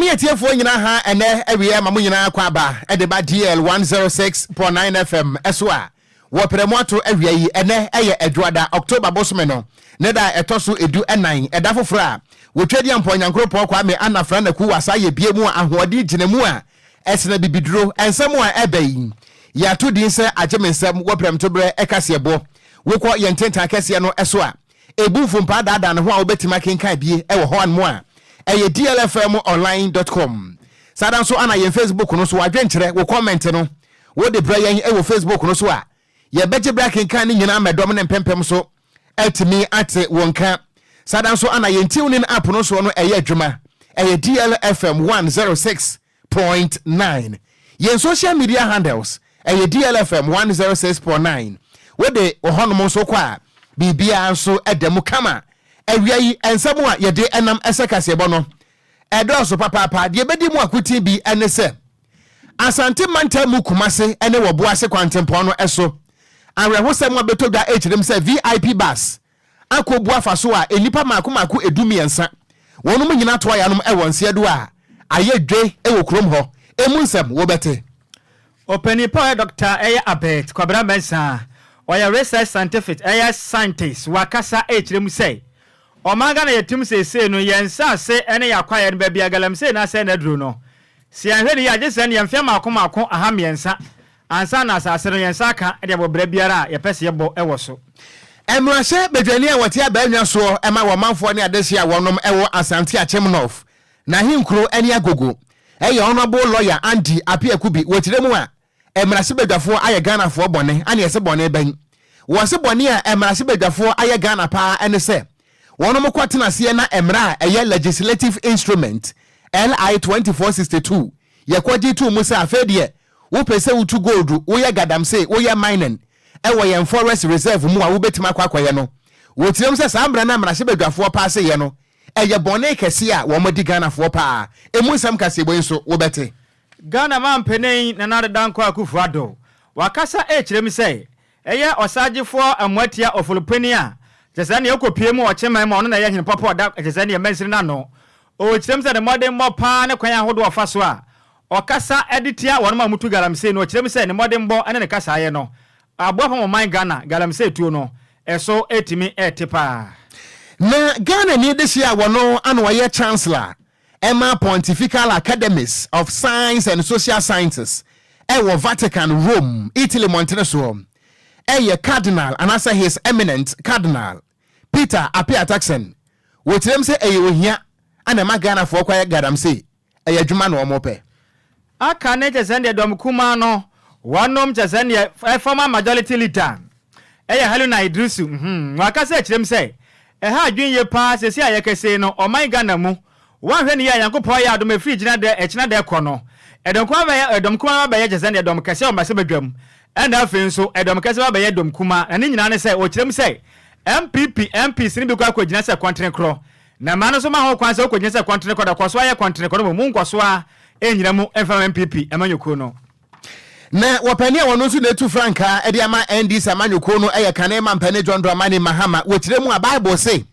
Nyame atiefoɔ nyinaa ha ɛnɛ awie ma mo nyinaa kɔ aba ɛde ba DL 106.9 FM ɛso a wɔpere mo ato awia yi. Ɛnɛ ɛyɛ Adwoada, October bosome no ne da a ɛtɔ so 14, ɛda foforɔ a wɔtwa di ampɔ Nyankoropɔn Kwame Anafra Naku wasa yɛ bie mu a ahoɔden gyina mu a ɛsena bibiduro. Ɛnsɛm a ɛbɛ yi yɛato din sɛ agye me nsɛm wɔ prɛmtoberɛ ɛkaseɛbɔ. Wokɔ yɛn ntentan kɛseɛ no ɛso a, ebu mfompa daadaa ne ho a wobɛtumi akenkan bie ɛwɔ hɔ anmo a ɛyɛ dlfmonline.com. Saa da nso ana yɛn Facebook no so, wadwenkyerɛ wo comment no wode brɛ yɛn ɛwɔ Facebook no so a, yɛbɛgye berɛ akenkan ne nyinaa mɛdɔm ne mpɛmpɛm so atumi ate wɔn ka. Saa da nso ana yɛn TuneIn app no soɔ no ɛyɛ adwuma, ɛyɛ DLFM 106.9. Yɛn social media handles ɛyɛ DLFM 106.9. Wode wɔ hɔnom nso kɔ a, biribiara nso ɛda mu kama. Awia yi nsɛm a yɛde ɛnam ɛsɛ kaseɛbɔ no ɛdɔɔso papaapa. Deɛ ɛbɛdi mu akotin bi ɛne sɛ Asante mantam mu Kumase ɛne Wɔboase kwantempɔn no ɛso awerɛhosɛm a bɛtɔ dwa ɛkyerɛm sɛ VIP bus akɔbu afa so a nnipa mako mako 13 wɔnom nyinaa toa yanom ɛwɔ nseɛ do a ayɛ dwe ɛwɔ kurom hɔ. Emu nsɛm wɔbɛte. Ɔpanin pa ɔyɛ Dr. ɛyɛ Abet Kwabena Mensah, ɔyɛ research scientific, ɛyɛ scientist, wakasa ɛkyerɛ mu sɛ ɔman Ghana yɛtim seesei no, yɛn nsaase ne yɛ akwaeɛ no, baabi a galamsey no asɛe no aduro no, sɛ yɛnhwɛ ne yie agye sɛ no yɛmfeɛ maako maako 300 ansa na asase no yɛn nsa aka de abɔ berɛ biara a yɛpɛ sɛ yɛbɔ ɛwɔ so. Mmarahyɛ badwani a wɔte abaanwa soɔ ɛma wɔmanfoɔ ne adehye a wɔnom ɛwɔ Asante Akyem North na ahenkuro ne Agogo ɛyɛ Honourable Lawyer Andy Appiah-Kubi, wɔkyerɛ mu a mmarahyɛ badwafoɔ ayɛ Ghanafoɔ bɔne. Ane ɛsɛ bɔne bɛn? Wɔse bɔne a mmarahyɛ badwafoɔ ayɛ Ghana paa ɛne sɛ wɔnom kɔ tena aseɛ na mmara a ɛyɛ Legislative Instrument LI 2462 yɛkɔgye to mu sɛ afei deɛ wopɛ sɛ wotu gold, woyɛ galamsey, woyɛ mining ɛwɔ yɛn forest reserve mu a, wobɛtumi akɔ akɔyɛ no. Wɔkyerɛ mu sɛ saa mmara no a mmarahyɛ badwafoɔ paaseyɛ no ɛyɛ bɔne kɛse a wɔn di Ghanafoɔ paa. Emu nsɛm kaseɛbɔ yi nso wobɛte. Ghana mampanin Nana Addo Dankwa Akufo Addo wakasa ɛkyerɛ mu sɛ ɛyɛ ɔsagyefoɔ Mmoatia Ɔfolopani a kyɛ sɛ neɛ ɔkɔpie mu ɔkyeman mu a ɔno na ɛyɛ hene pɔpɔ ɔda kyɛ sɛ neɛ mansini no ano. Ɔkyerɛ mu sɛ ne mmɔdenbɔ paa ne kwan ahodoɔ ɔfa so a ɔkasa de tia wɔnom a mutu galamsey no, ɔkyerɛ mu sɛ ne mmɔdenbɔ ne ne kasaeɛ no aboa fam ɔman Ghana galamsey tuo no ɛso ɛtumi ɛte paa. Na Ghana ni de hyia a wɔno ano ɔyɛ chancellor ɛma Pontifical Academies of Science and Social Sciences ɛwɔ Vatican, Rome, Italy mmɔntene soɔ, ɛyɛ Cardinal anaasɛ His Eminent Cardinal Peter Appiah Turkson, wɔkyerɛm sɛ ɛyɛ ohia ana ɛma Ghanafoɔ kɔyɛ galamsey, ɛyɛ adwuma na wɔn pɛ. Aka ne kyɛ sɛ deɛ dɔm kumaa no wɔnom kyɛ sɛ deɛ former majority leader ɛyɛ Haruna Idrisu wakasa akyerɛm sɛ ɛha adwene yie paa sɛsi a yɛkɛse no ɔman Ghana mu. Wɔnhwɛ ne yie a, Nyankopɔn yɛ adom ɛfiri gyina dɛ ɛkyena dɛ kɔ no, ɛdɔm kumaa bɛyɛ ɛdɔm kumaa bɛyɛ kyɛ sɛ deɛ dɔm kɛseɛ wɔ mmarahyɛ badwam, ɛna afei nso ɛdɔm kɛseɛ bɛyɛ dɔm kumaa. Na ne nyinaa ne sɛ wɔkyerɛm sɛ NPP MPs ne bi kɔ akɔgyina sɛ kɔntene korɔ na mmaa no nso ma ho kwan sɛ wokɔgyina sɛ kɔntene korɔ da kɔ so ayɛ kɔntene korɔ no mu nkɔ so a ɛnyina mu ɛmfa NPP amanyɔkuo no. Na wɔpani a wɔno nso na etu frankaa ɛde ama NDC amanyɔkuo no ɛyɛ kane ma mpani John Dramani Mahama, wɔkyerɛ mu a Bible se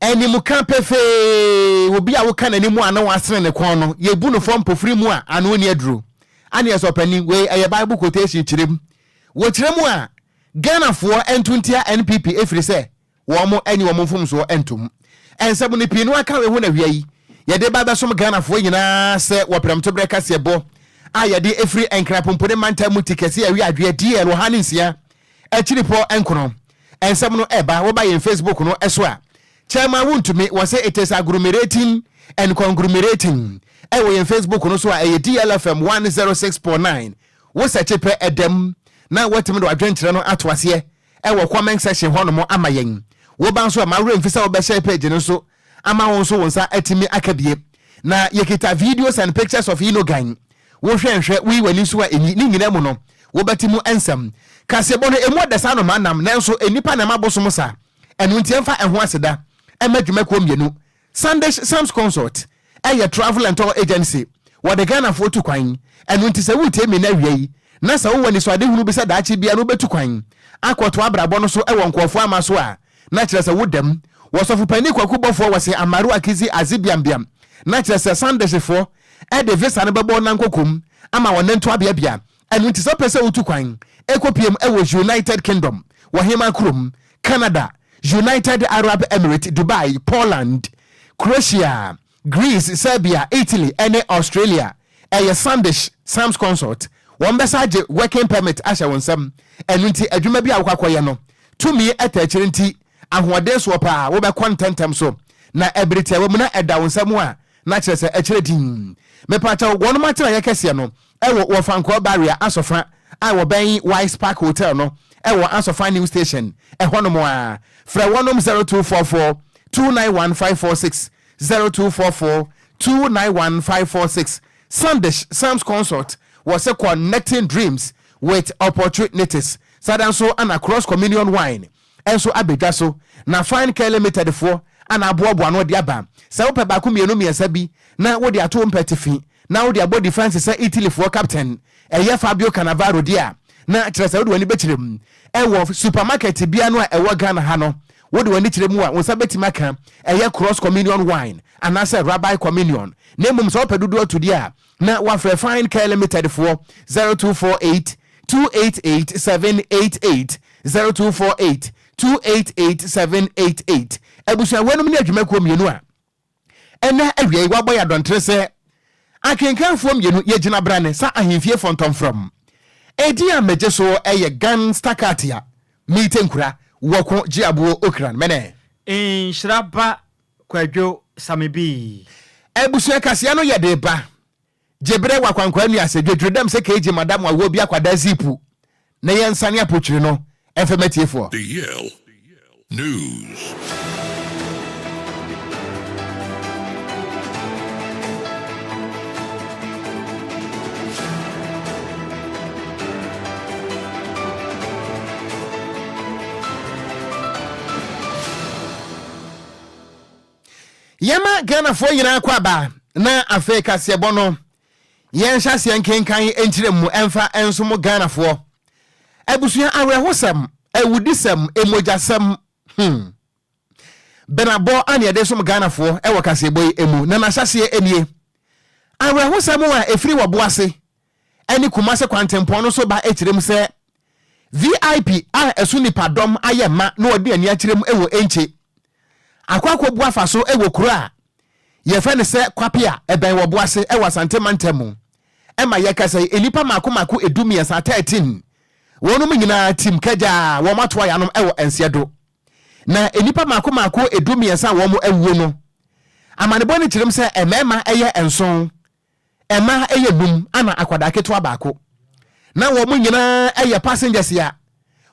animka pefee, obi a woka n'anim a na wasene ne kɔn no, yɛbu no fɔ mpofiri mu a ano ni aduro. Ane ɛsɛ ɔpani wei ɛyɛ Bible quotation kyerɛ mu. Wɔkyerɛ mu a Ghanafoɔ nto ntia NPP ɛfiri sɛ wɔn mo ani wɔn mfomsoɔ ntom. Ɛnsɛm no pii no aka wei ho na wia yi yɛde ba bɛsom Ghanafoɔ nyinaa sɛ wɔprɛmtoberɛ kaseɛ bɔ a yɛde ɛfiri Nkrapompone mantam mu ti kɛse awi adweɛ DL 106.9. Ɛnsɛm no ɛba wɔba yɛn Facebook no ɛso a, Chairman Wontumi wɔ sɛ it is agglomerating and conglomerating ɛwɔ yɛn Facebook no so a ɛyɛ DLFM 106.9. Wo sɛkye pɛ ɛdɛm na watumi de wadwenkyerɛ no ato aseɛ ɛwɔ comment section hɔnom ama yɛn. Woba nso a, ma werɛ mfi sɛ wobɛhyɛ page no nso ama wo nso wo nsa atumi aka bie. Na yɛkita videos and pictures of Inogan, wohwɛ nhwɛ woyi w'ani so a ɛnyi ne nyinaa mu no, wobɛte mu nsɛm. Kaseɛbɔ no ɛmu ɔda saa no ma nam, nanso nnipa na ɛma bosom sa. Ɛno nti ɛmfa ɛho aseda ɛma dwumakuo mmienu. Sandish Sams Consult ɛyɛ travel and tour agency, wɔde Ghanafoɔ tu kwan. Ɛno nti sɛ wotie mi no awia yi na sɛ wowɔ anisoadehunu bi sɛ daakye bia no wobɛtu kwan akɔto abrabɔ no so ɛwɔ nkurɔfoɔ ama so a, na kyerɛ sɛ wodam. Wɔsɔfo pani Kwaku Bɔfoɔ wɔ se Amaru Akizi Azibiambiam. Na kyerɛ sɛ Sandeshfoɔ de visa no bɛbɔ wɔn nankokom ama wɔn nantu abeabea. Ɛno nti sɛ wopɛ sɛ wotu kwan kɔpiem wɔ United Kingdom, wɔ hemaa kurom, Canada, United Arab Emirates, Dubai, Poland, Croatia, Greece, Serbia, Italy ne Australia, ɛyɛ Sandish Sams Consult. Wɔn bɛsa agye working permit ahyɛ wo nsam. Ɛno nti adwuma bi a wokɔ akɔyɛ no, tumi ta akyire nti ahoɔden soɔ paa wobɛkɔ ntɛntɛm so. Na ɛbere tiawa mu na ɛda wo nsam a, na kyerɛ sɛ ɛkyerɛ dinn. Mepakyɛw, wɔnom atenaeɛ kɛseɛ no ɛwɔ Wɔfankɔɔ Barrier Asɔfa a wɔbɛn Wise Park Hotel no ɛwɔ Asɔfa New Station ɛhɔnom ara. Frɛ wɔnom 0244 291 546, 0244 291 546. Sandish Sam's Consult wɔ se Connecting Dreams with Opportunities. Saa da nso na Cross Communion Wine nso aba dwa so, na Fine Care Limited foɔ na aboaboa ano de aba. Sɛ wopɛ baako mmienu mmiɛnsa bi na wode ato wo mpatifi na wode abɔ defence sɛ Italy foɔ captain ɛyɛ Fabio Cannavaro deɛ a, na kyerɛ sɛ wode w'ani bɛkyerɛ mu wɔ supermarket biara no a ɛwɔ Ghana ha no. Wode w'ani kyerɛ mu a, wo nsa bɛtumi aka ɛyɛ Cross Communion Wine anaasɛ Rabbi Communion. Na mmom sɛ wopɛ dodoɔ to deɛ a, na woafrɛ Fine Care Limited foɔ 0248 288 788, 0248 288 788. Abusua weinom ne adwumakuo mmienu a ɛnɛ awia yi wɔabɔ yɛ adɔntere sɛ akenkanfoɔ mmienu yɛgyina brane sa ahemfie fɔntɔmfrɔm. Edin a megye so yɛ Gan Stakatia Meite Nkura Wɔko Gyeaboɔ Okran Mɛnɛ. Nhyira ba Kwadwo Samibii. Abusua kaseɛ no yɛde ba. Gye berɛ wɔ akwankwaa nnuase dwedwere dɛm sɛ keegye madam awoɔ bi akwadaa zipu na yɛnsane apotwiri no mfɛm atiefoɔ. The Yale News. Yɛma Ghanafoɔ nyinaa kɔ aba na afei kaseɛbɔ no yɛnhyɛ aseɛ nkenkan nkyerɛ mu ɛmfa nso mo Ghanafoɔ. Abusua awerɛhosɛm, awudisɛm, emogyasɛm, hmm. Benabɔ ane yɛde som Ghanafoɔ ɛwɔ kaseɛbɔ yi mu na n'ahyɛseɛ nie. Awerɛhosɛm a ɛfiri wɔ Boase ɛne Kumase kwantempɔn no so ba kyerɛ mu sɛ VIP a ɛso nnipadɔm ayɛ ma na wɔde ani akyerɛ mu wɔ Enche akɔ akɔbu afa so wɔ kuro a yɛfrɛ no sɛ Kwape a ɛbɛn Wɔboase wɔ Asante mantam mu. Ɛma yɛkasa yi, nnipa mmaako mmaako 13, 13, wɔnom nyinaa tim kagyaa wɔn atoa yanom wɔ Nseɛdo. Na nnipa mmaako mmaako 13 a wɔn awuo no, amanebɔ no kyerɛ mu sɛ mmarima yɛ nson, Mmaa yɛ num ana akwadaa ketewa baako. Na wɔn nyinaa yɛ passengers a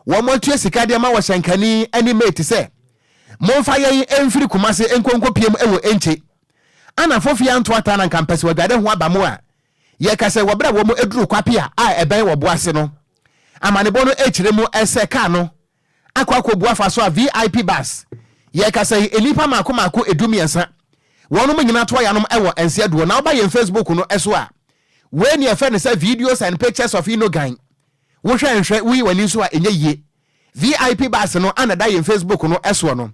wɔn atua sika de ama wɔ hyɛnkani ne mate sɛ momfa yɛn mfiri Kumase nkɔ nkɔpiem wɔ Enche. Ana Fofie anto ataa na nka mpɛsɛ wadware ho aba mu a yɛka sɛ wɔ berɛ a wɔn aduru Kwapea a ɛbɛn wɔ Boase no amanebɔ no kyerɛ mu sɛ kaa no akɔ akɔbu afa so a VIP bus yɛkasa yi nnipa mako mako 13 wɔnom nyina toa yanom wɔ nse aduɔ na woba yɛn Facebook no so a wei ne yɛfrɛ no sɛ videos and pictures of Inogan wohwɛ nhwɛ woyi w'ani nso a ɛnyɛ yie VIP bus no ana da yɛn Facebook no soɔ no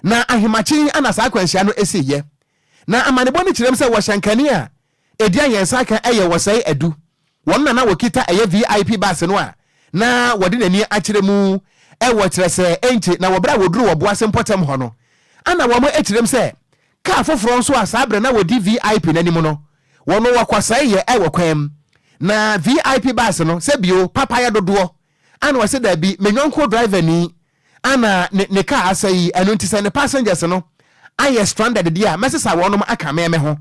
na ahemakye ana saa akwanhyia no ɛsiiɛ na amanebɔ no kyerɛm sɛ wɔhyɛnkani a Ɛdi a yɛn nsa aka yɛ wɔsɛe adu. Wɔn na na wɔkita ɛyɛ VIP bus no a na wɔde n'ani akyerɛ mu wɔ kyerɛ sɛ ɛnkye na wɔ berɛ a wɔduruu wɔ Boase mpɔtam hɔ no ana wɔn kyerɛm sɛ kaa foforɔ nso a saa berɛ na wɔdi VIP no anim no wɔn wɔkɔsɛe yɛ wɔ kwan mu na VIP bus no sɛ bio papayɛ dodoɔ ana wɔse daabi me yɔnko driver ni ana ne ne car asɛe yi, ɛno nti sɛ ne passengers no ayɛ stranded deɛ a, mɛsesa wɔnom aka me me ho.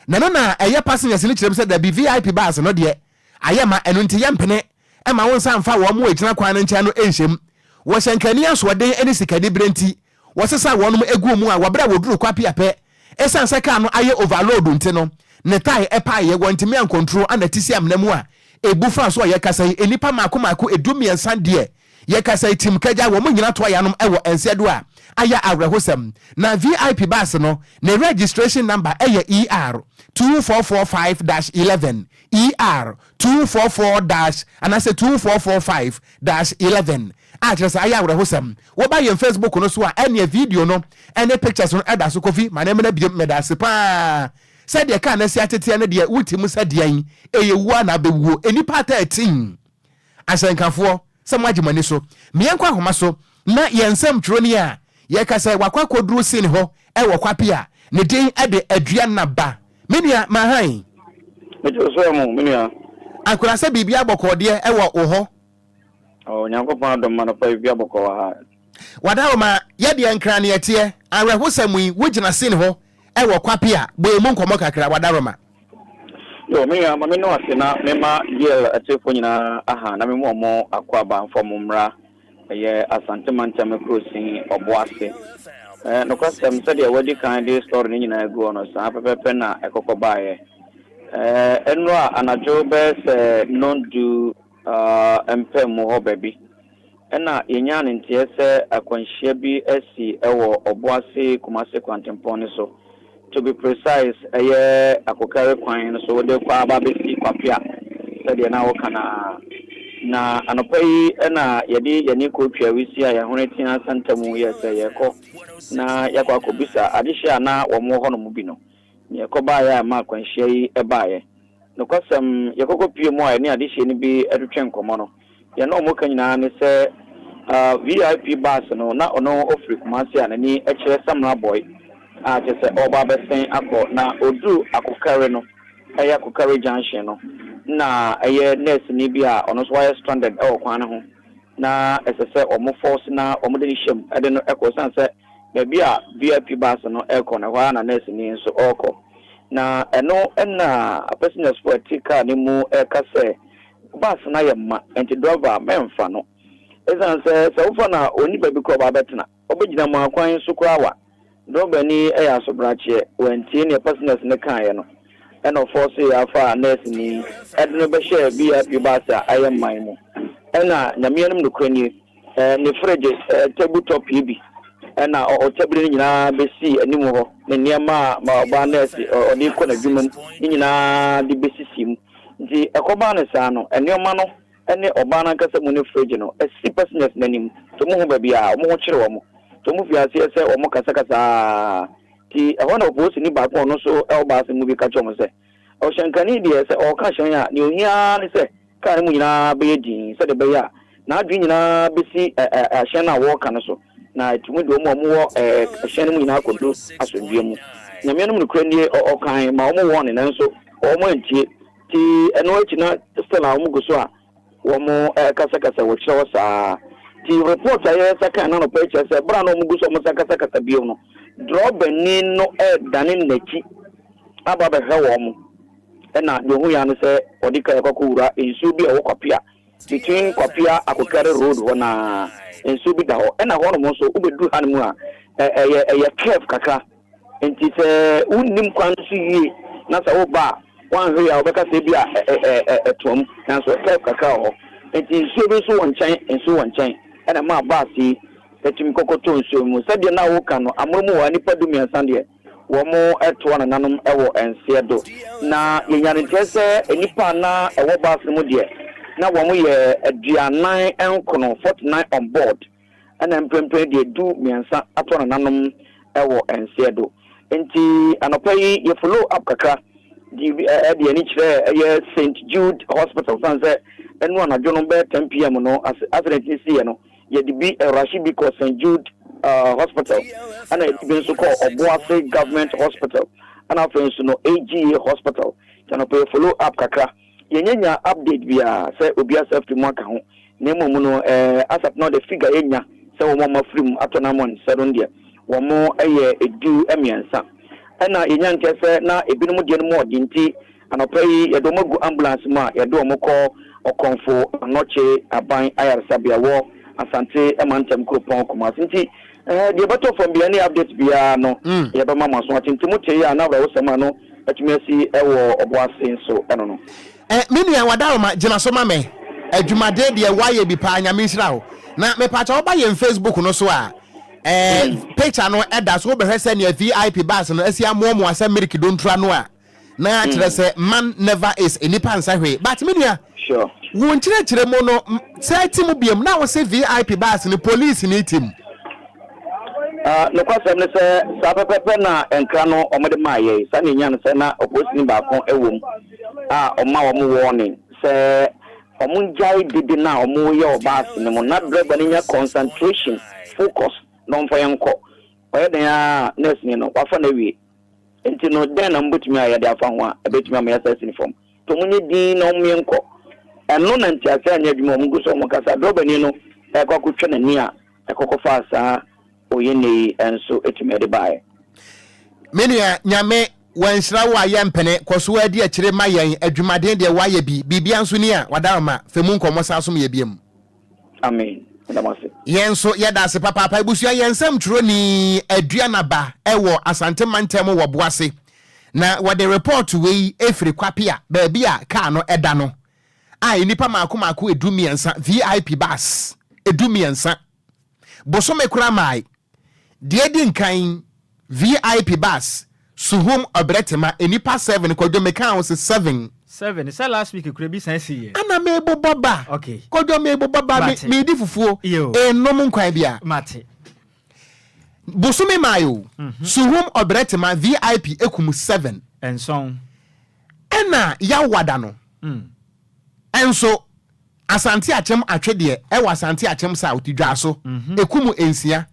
Na ɛno na ɛyɛ passengers no kyerɛ mu sɛ dabi VIP bus no deɛ ayɛ ma, ɛno nti yɛmpene mma wo nsa mfa wɔn a ɛgyina kwan no nkyɛn no nhyɛ mu. Wɔ hyɛnkani asoɔden ne sikanibere nti, wɔsesaa wɔnom guu mu a wɔ berɛ a wɔduruu Kwapia pɛ, ɛsiane sɛ car no ayɛ overload nti no, ne tae paeɛ, wɔntumi ankontro ana ti si amena mu a ɛbu faa so a yɛkasa yi, nnipa mmaako mmaako 13 deɛ Yɛkasa yi tim kagya wɔn nyina toa yanom wɔ nseɛ do a ayɛ awerɛhosɛm. Na VIP bus no ne registration number yɛ ER 2445 dash 11, ER 244 dash anaasɛ 2445 dash 11 a kyerɛ sɛ ayɛ awerɛhosɛm. Woba yɛn Facebook no so a ɛneɛ video no ne pictures no da so. Kofi ma ne mmra biom. Medaase paa. Sɛdeɛ kaa no asi ateteɛ no deɛ, wote mu sɛ deɛn? Ɛyɛ wuo a na abɛwuo. Nnipa 13 asɛnkafoɔ sɛ moagye mo ani so. Meɛnkɔ ahoma so na yɛn nsɛmtwerɛni a yɛka sɛ wakɔ akɔduru scene hɔ wɔ Kwape a ne din de Aduana Ba. Me nua, Mahan. Megye wo so ɛ mo, me nua. Akora sɛ biribiara bɔkɔɔ deɛ wɔ wo hɔ. Oh, Onyankopɔn adom anɔpa yi biribiara bɔkɔɔ wɔ ha. Wadaroma, yɛdeɛ Nkran ne yɛteɛ, awerɛhosɛm yi, wogyina scene hɔ wɔ Kwape a, bɔ yɛn mu nkɔmmɔ kakra, Wadaroma. Yo, me nua, ma me no ase na mema DL atiefoɔ nyinaa aha na memu wɔn akwaaba mfa wɔn mmra ɛyɛ Asante mantam kurosin Ɔboase. Eh, nokwasɛm sɛdeɛ wadi kan de story no nyinaa agu hɔ no, saa pɛpɛpɛ na ɛkɔkɔ baeɛ. Eh, ɛnnora anadwo bɛyɛ sɛ nnɔndu ah, mpɛ mu hɔ baabi ɛna yɛnyaa ne nteɛ sɛ akwanhyia bi asi ɛwɔ Ɔboase Kumase kwantempɔn no so. To be precise, ɛyɛ Akokare kwan no so wode kɔ aba abɛsi Kwapea sɛdeɛ na woka no. Na anɔpa yi ɛna yɛde yɛne kɔtwa wisi a yɛhone tea santa mu yɛ sɛ yɛkɔ na yɛakɔ akɔbisa adehyeɛ a na wɔn wɔ hɔnom bi no. Na yɛkɔbaeɛ a ma akwanhyia yi baeɛ. Nokwasɛm, yɛkɔkɔ pie mu a yɛne adehyeɛ no bi twetwe nkɔmmɔ no, yɛne wɔn ka nyinaa ne sɛ VIP bus no na ɔno ofiri Kumasi a n'ani kyerɛ Samreboi a kyerɛ sɛ ɔreba abɛsen akɔ na oduru Akokare no, ɛyɛ Akokare junction no, na ɛyɛ nurse ni bi a ɔno nso wayɛ stranded wɔ kwan no ho na ɛsɛ sɛ wɔn force na wɔn de no hyɛ mu de no kɔ ɛsiane sɛ baabi a VIP bus no rekɔ no, ɛhɔ ara na nurse ni nso ɔrekɔ. Na ɛno na passengers fo a ɛte car no mu ɛreka sɛ bus no ayɛ ma nti driver mɛmfa no, ɛsiane sɛ sɛ wofa no a ɔnni baabi koraa ɔba abɛtena, ɔbɛgyina mu akwan so koraa wa. Driver ni yɛ asobrakyeɛ, wantie nea passengers no kaeɛ no, ɛna ɔforce yɛ afa nurse ni ɛde no bɛhyɛɛ VIP bus a ayɛ man mu. Ɛna Nyame anim nokorɛ nie, ne fridge table top yi bi ɛna ɔtabiri no nyinaa bɛsii anim hɔ, ne nneɛma a ma ɔbaa nurse ɔde kɔ n'adwuma mu ne nyinaa de bɛsisi mu. Nti ɛkɔbaa no saa no, nneɛma no ne ɔbaa no ankasa mu ne fridge no asi passengers n'anim nti wɔn ho baabi a wɔn ho kyerɛ wɔn, nti wɔn fi aseɛ sɛ wɔn kasakasa. Nti ɛhɔ na ɔpolisini baako a ɔno nso ɛwɔ baase mu bi ka kyerɛ wɔn sɛ ɔhyɛnkani deɛ sɛ ɔreka hyɛn a, nea ohia ne sɛ kaa no mu nyinaa bɛyɛ din sɛdeɛ ɛbɛyɛ a n'adwene nyinaa bɛsi ahyɛn no a wɔreka no so na ɛtumi de wɔn a wɔwɔ hyɛn no mu nyinaa akɔduru asomdwoeɛ mu. Nyame anom nokorɛ nie, ɔkan ma wɔn wɔn nanso wɔn antie. Nti ɛno akyi na still a wɔn gu so a wɔn kasakasa wɔ kyerɛ hɔ saa. Nti report a yɛsa kan na anɔpa yi kyerɛ sɛ berɛ a na wɔn gu so a wɔn sa kasakasa bio no, drɔbani no ɛredane n'akyi aba abɛhwɛ wɔn. Ɛna deɛ ɔhu ya no sɛ ɔde kaa kɔ akɔwura nsuo bi a ɛwɔ Kwapea, between Kwapea Akokare road hɔ naa nsuo bi da hɔ. Ɛna hɔnom nso wobɛduru hanom a ɛyɛ ɛyɛ curve kakra, nti sɛ wonnim kwan no so yie na sɛ woba a woanhwɛ yie a wobɛka sɛ bi a ɛtoa mu, nanso curve kakra wɔ hɔ. Nti nsuo bi nso wɔ nkyɛn, nsuo wɔ nkyɛn ɛna ɛmaa bus yi atumi kɔkɔtɔ nsuo mu. Sɛdeɛ na woka no, amono mu wɔ ha nnipa 13 deɛ wɔn toa nananom wɔ nseɛ do. Na yɛnya no nteɛ sɛ nnipa a na ɛwɔ bus no mu deɛ na wɔn yɛ 49, 49 on board, ɛna mprempren deɛ 13 atoa nananom wɔ nseɛ do. Nti anɔpa yi yɛ follow up kakra de ɛde ani kyerɛ ɛyɛ St Jude Hospital, san sɛ ɛno anadwo no bɛyɛ 10 p.m. no accident ne siiɛ no, yɛde bi ɛrahye bi kɔ St Jude Hospital, ɛna yɛde bi nso kɔ Ɔboase Government Hospital, ɛna afei nso no AGA Hospital. Nti anɔpa yɛ follow up kakra, yɛnyɛ nya update biara sɛ obi asa afiri mu aka ho, na mmom no asap na ɔde figure yɛnya sɛ wɔn a wɔafiri mu atɔ n'amɔ nsa no deɛ wɔn yɛ 13, ɛna yɛnya nkyɛ sɛ na ebinom deɛ no mu ɔde. Nti anɔpa yi yɛde wɔn agu ambulance mu a yɛde wɔn kɔ Ɔkɔnfo Anɔkye aban ayaresabea wɔ Asante mantam kuropɔn Kumase. Nti deɛ ɛbɛtɔ fam bia ne update biara no yɛbɛma mo aso ate. Nti mo te yi a na awerɛwosɛm a no atumi asi ɛwɔ Ɔboase nso ɛno no. Me nua Wadaroma, gyina so ma me. Adwumaden deɛ woayɛ bi paa, Nyame nhyira wo. Na mepakyɛ woba yɛn Facebook no so a, picture no ɛda so, wobɛhwɛ sɛ nea VIP bus no asi amoamoa sɛ milk dontura no a na kyerɛ sɛ man never is nnipa nsa hwee. But me nua, wo nkyerɛkyerɛ mu no sɛ ti mu biam na wo se VIP bus no police ne tim. Nokwasɛm ne sɛ, saa pɛpɛɛpɛ na nkra no wɔde maa yɛn. Saa na yɛnyaa no sɛ na ɔpolisini baako wɔ mu a ɔma wɔn warning sɛ wɔngyae dede no a wɔreyɛ wɔ bus no mu na driver no nya concentration, focus, na ɔmfa yɛn nkɔ. Ɔyɛ dɛn ara a, nɛɛseni no, wafa no awie. Enti no, dɛn na mobɛtumi ayɛ de afa ho a ɛbɛtumi ama yɛasa asi no fam? Nti wɔnyɛ dinn na wɔn yɛnkɔ. Ɛno na nteaseɛ anyɛ adwuma, wɔn gu so wɔkasa. Drɔbani no rekɔ akɔtwa n'ani a ɛkɔkɔfaa saa oyenɛ yi nso tumi de baeɛ. Me nua, Nyame wanhyira wo a yɛmpene, kɔ so ara di akyire ma yɛn, adwumaden deɛ woayɛ bi, biribia nso ni a, wadaworoma, fɛ mu nkɔmmɔ san som yɛ biom. Amen. Meda mo ase. Yɛn nso yɛda ase papaapa. Abusua yɛn nsɛmtwerɛni Aduanaba wɔ Asante mantam wɔ Boase na wɔde report wei firi Kwapea baabi a car no da no a nnipa mako mako 13 VIP bus 13 bosome koraa mae Deɛ edi nkan, VIP bus, Suhum Ɔbrɛtema, nnipa 7, Kwadwo mekaa wo se 7. 7, sɛ last week kura bi san si yɛ. Ana mebobɔ ba. Okay. Kwadwo mebobɔ ba, me, Mate. medi fufuo, Yo. nnom nkwan bia. Mate. Bosome mae o, Suhum Ɔbrɛtema, VIP ekum 7. 7. Ɛna Yawada no nso, Asante Akyem atwedeɛ ɛwɔ Asante Akyem South, Dwaso, ekum 6.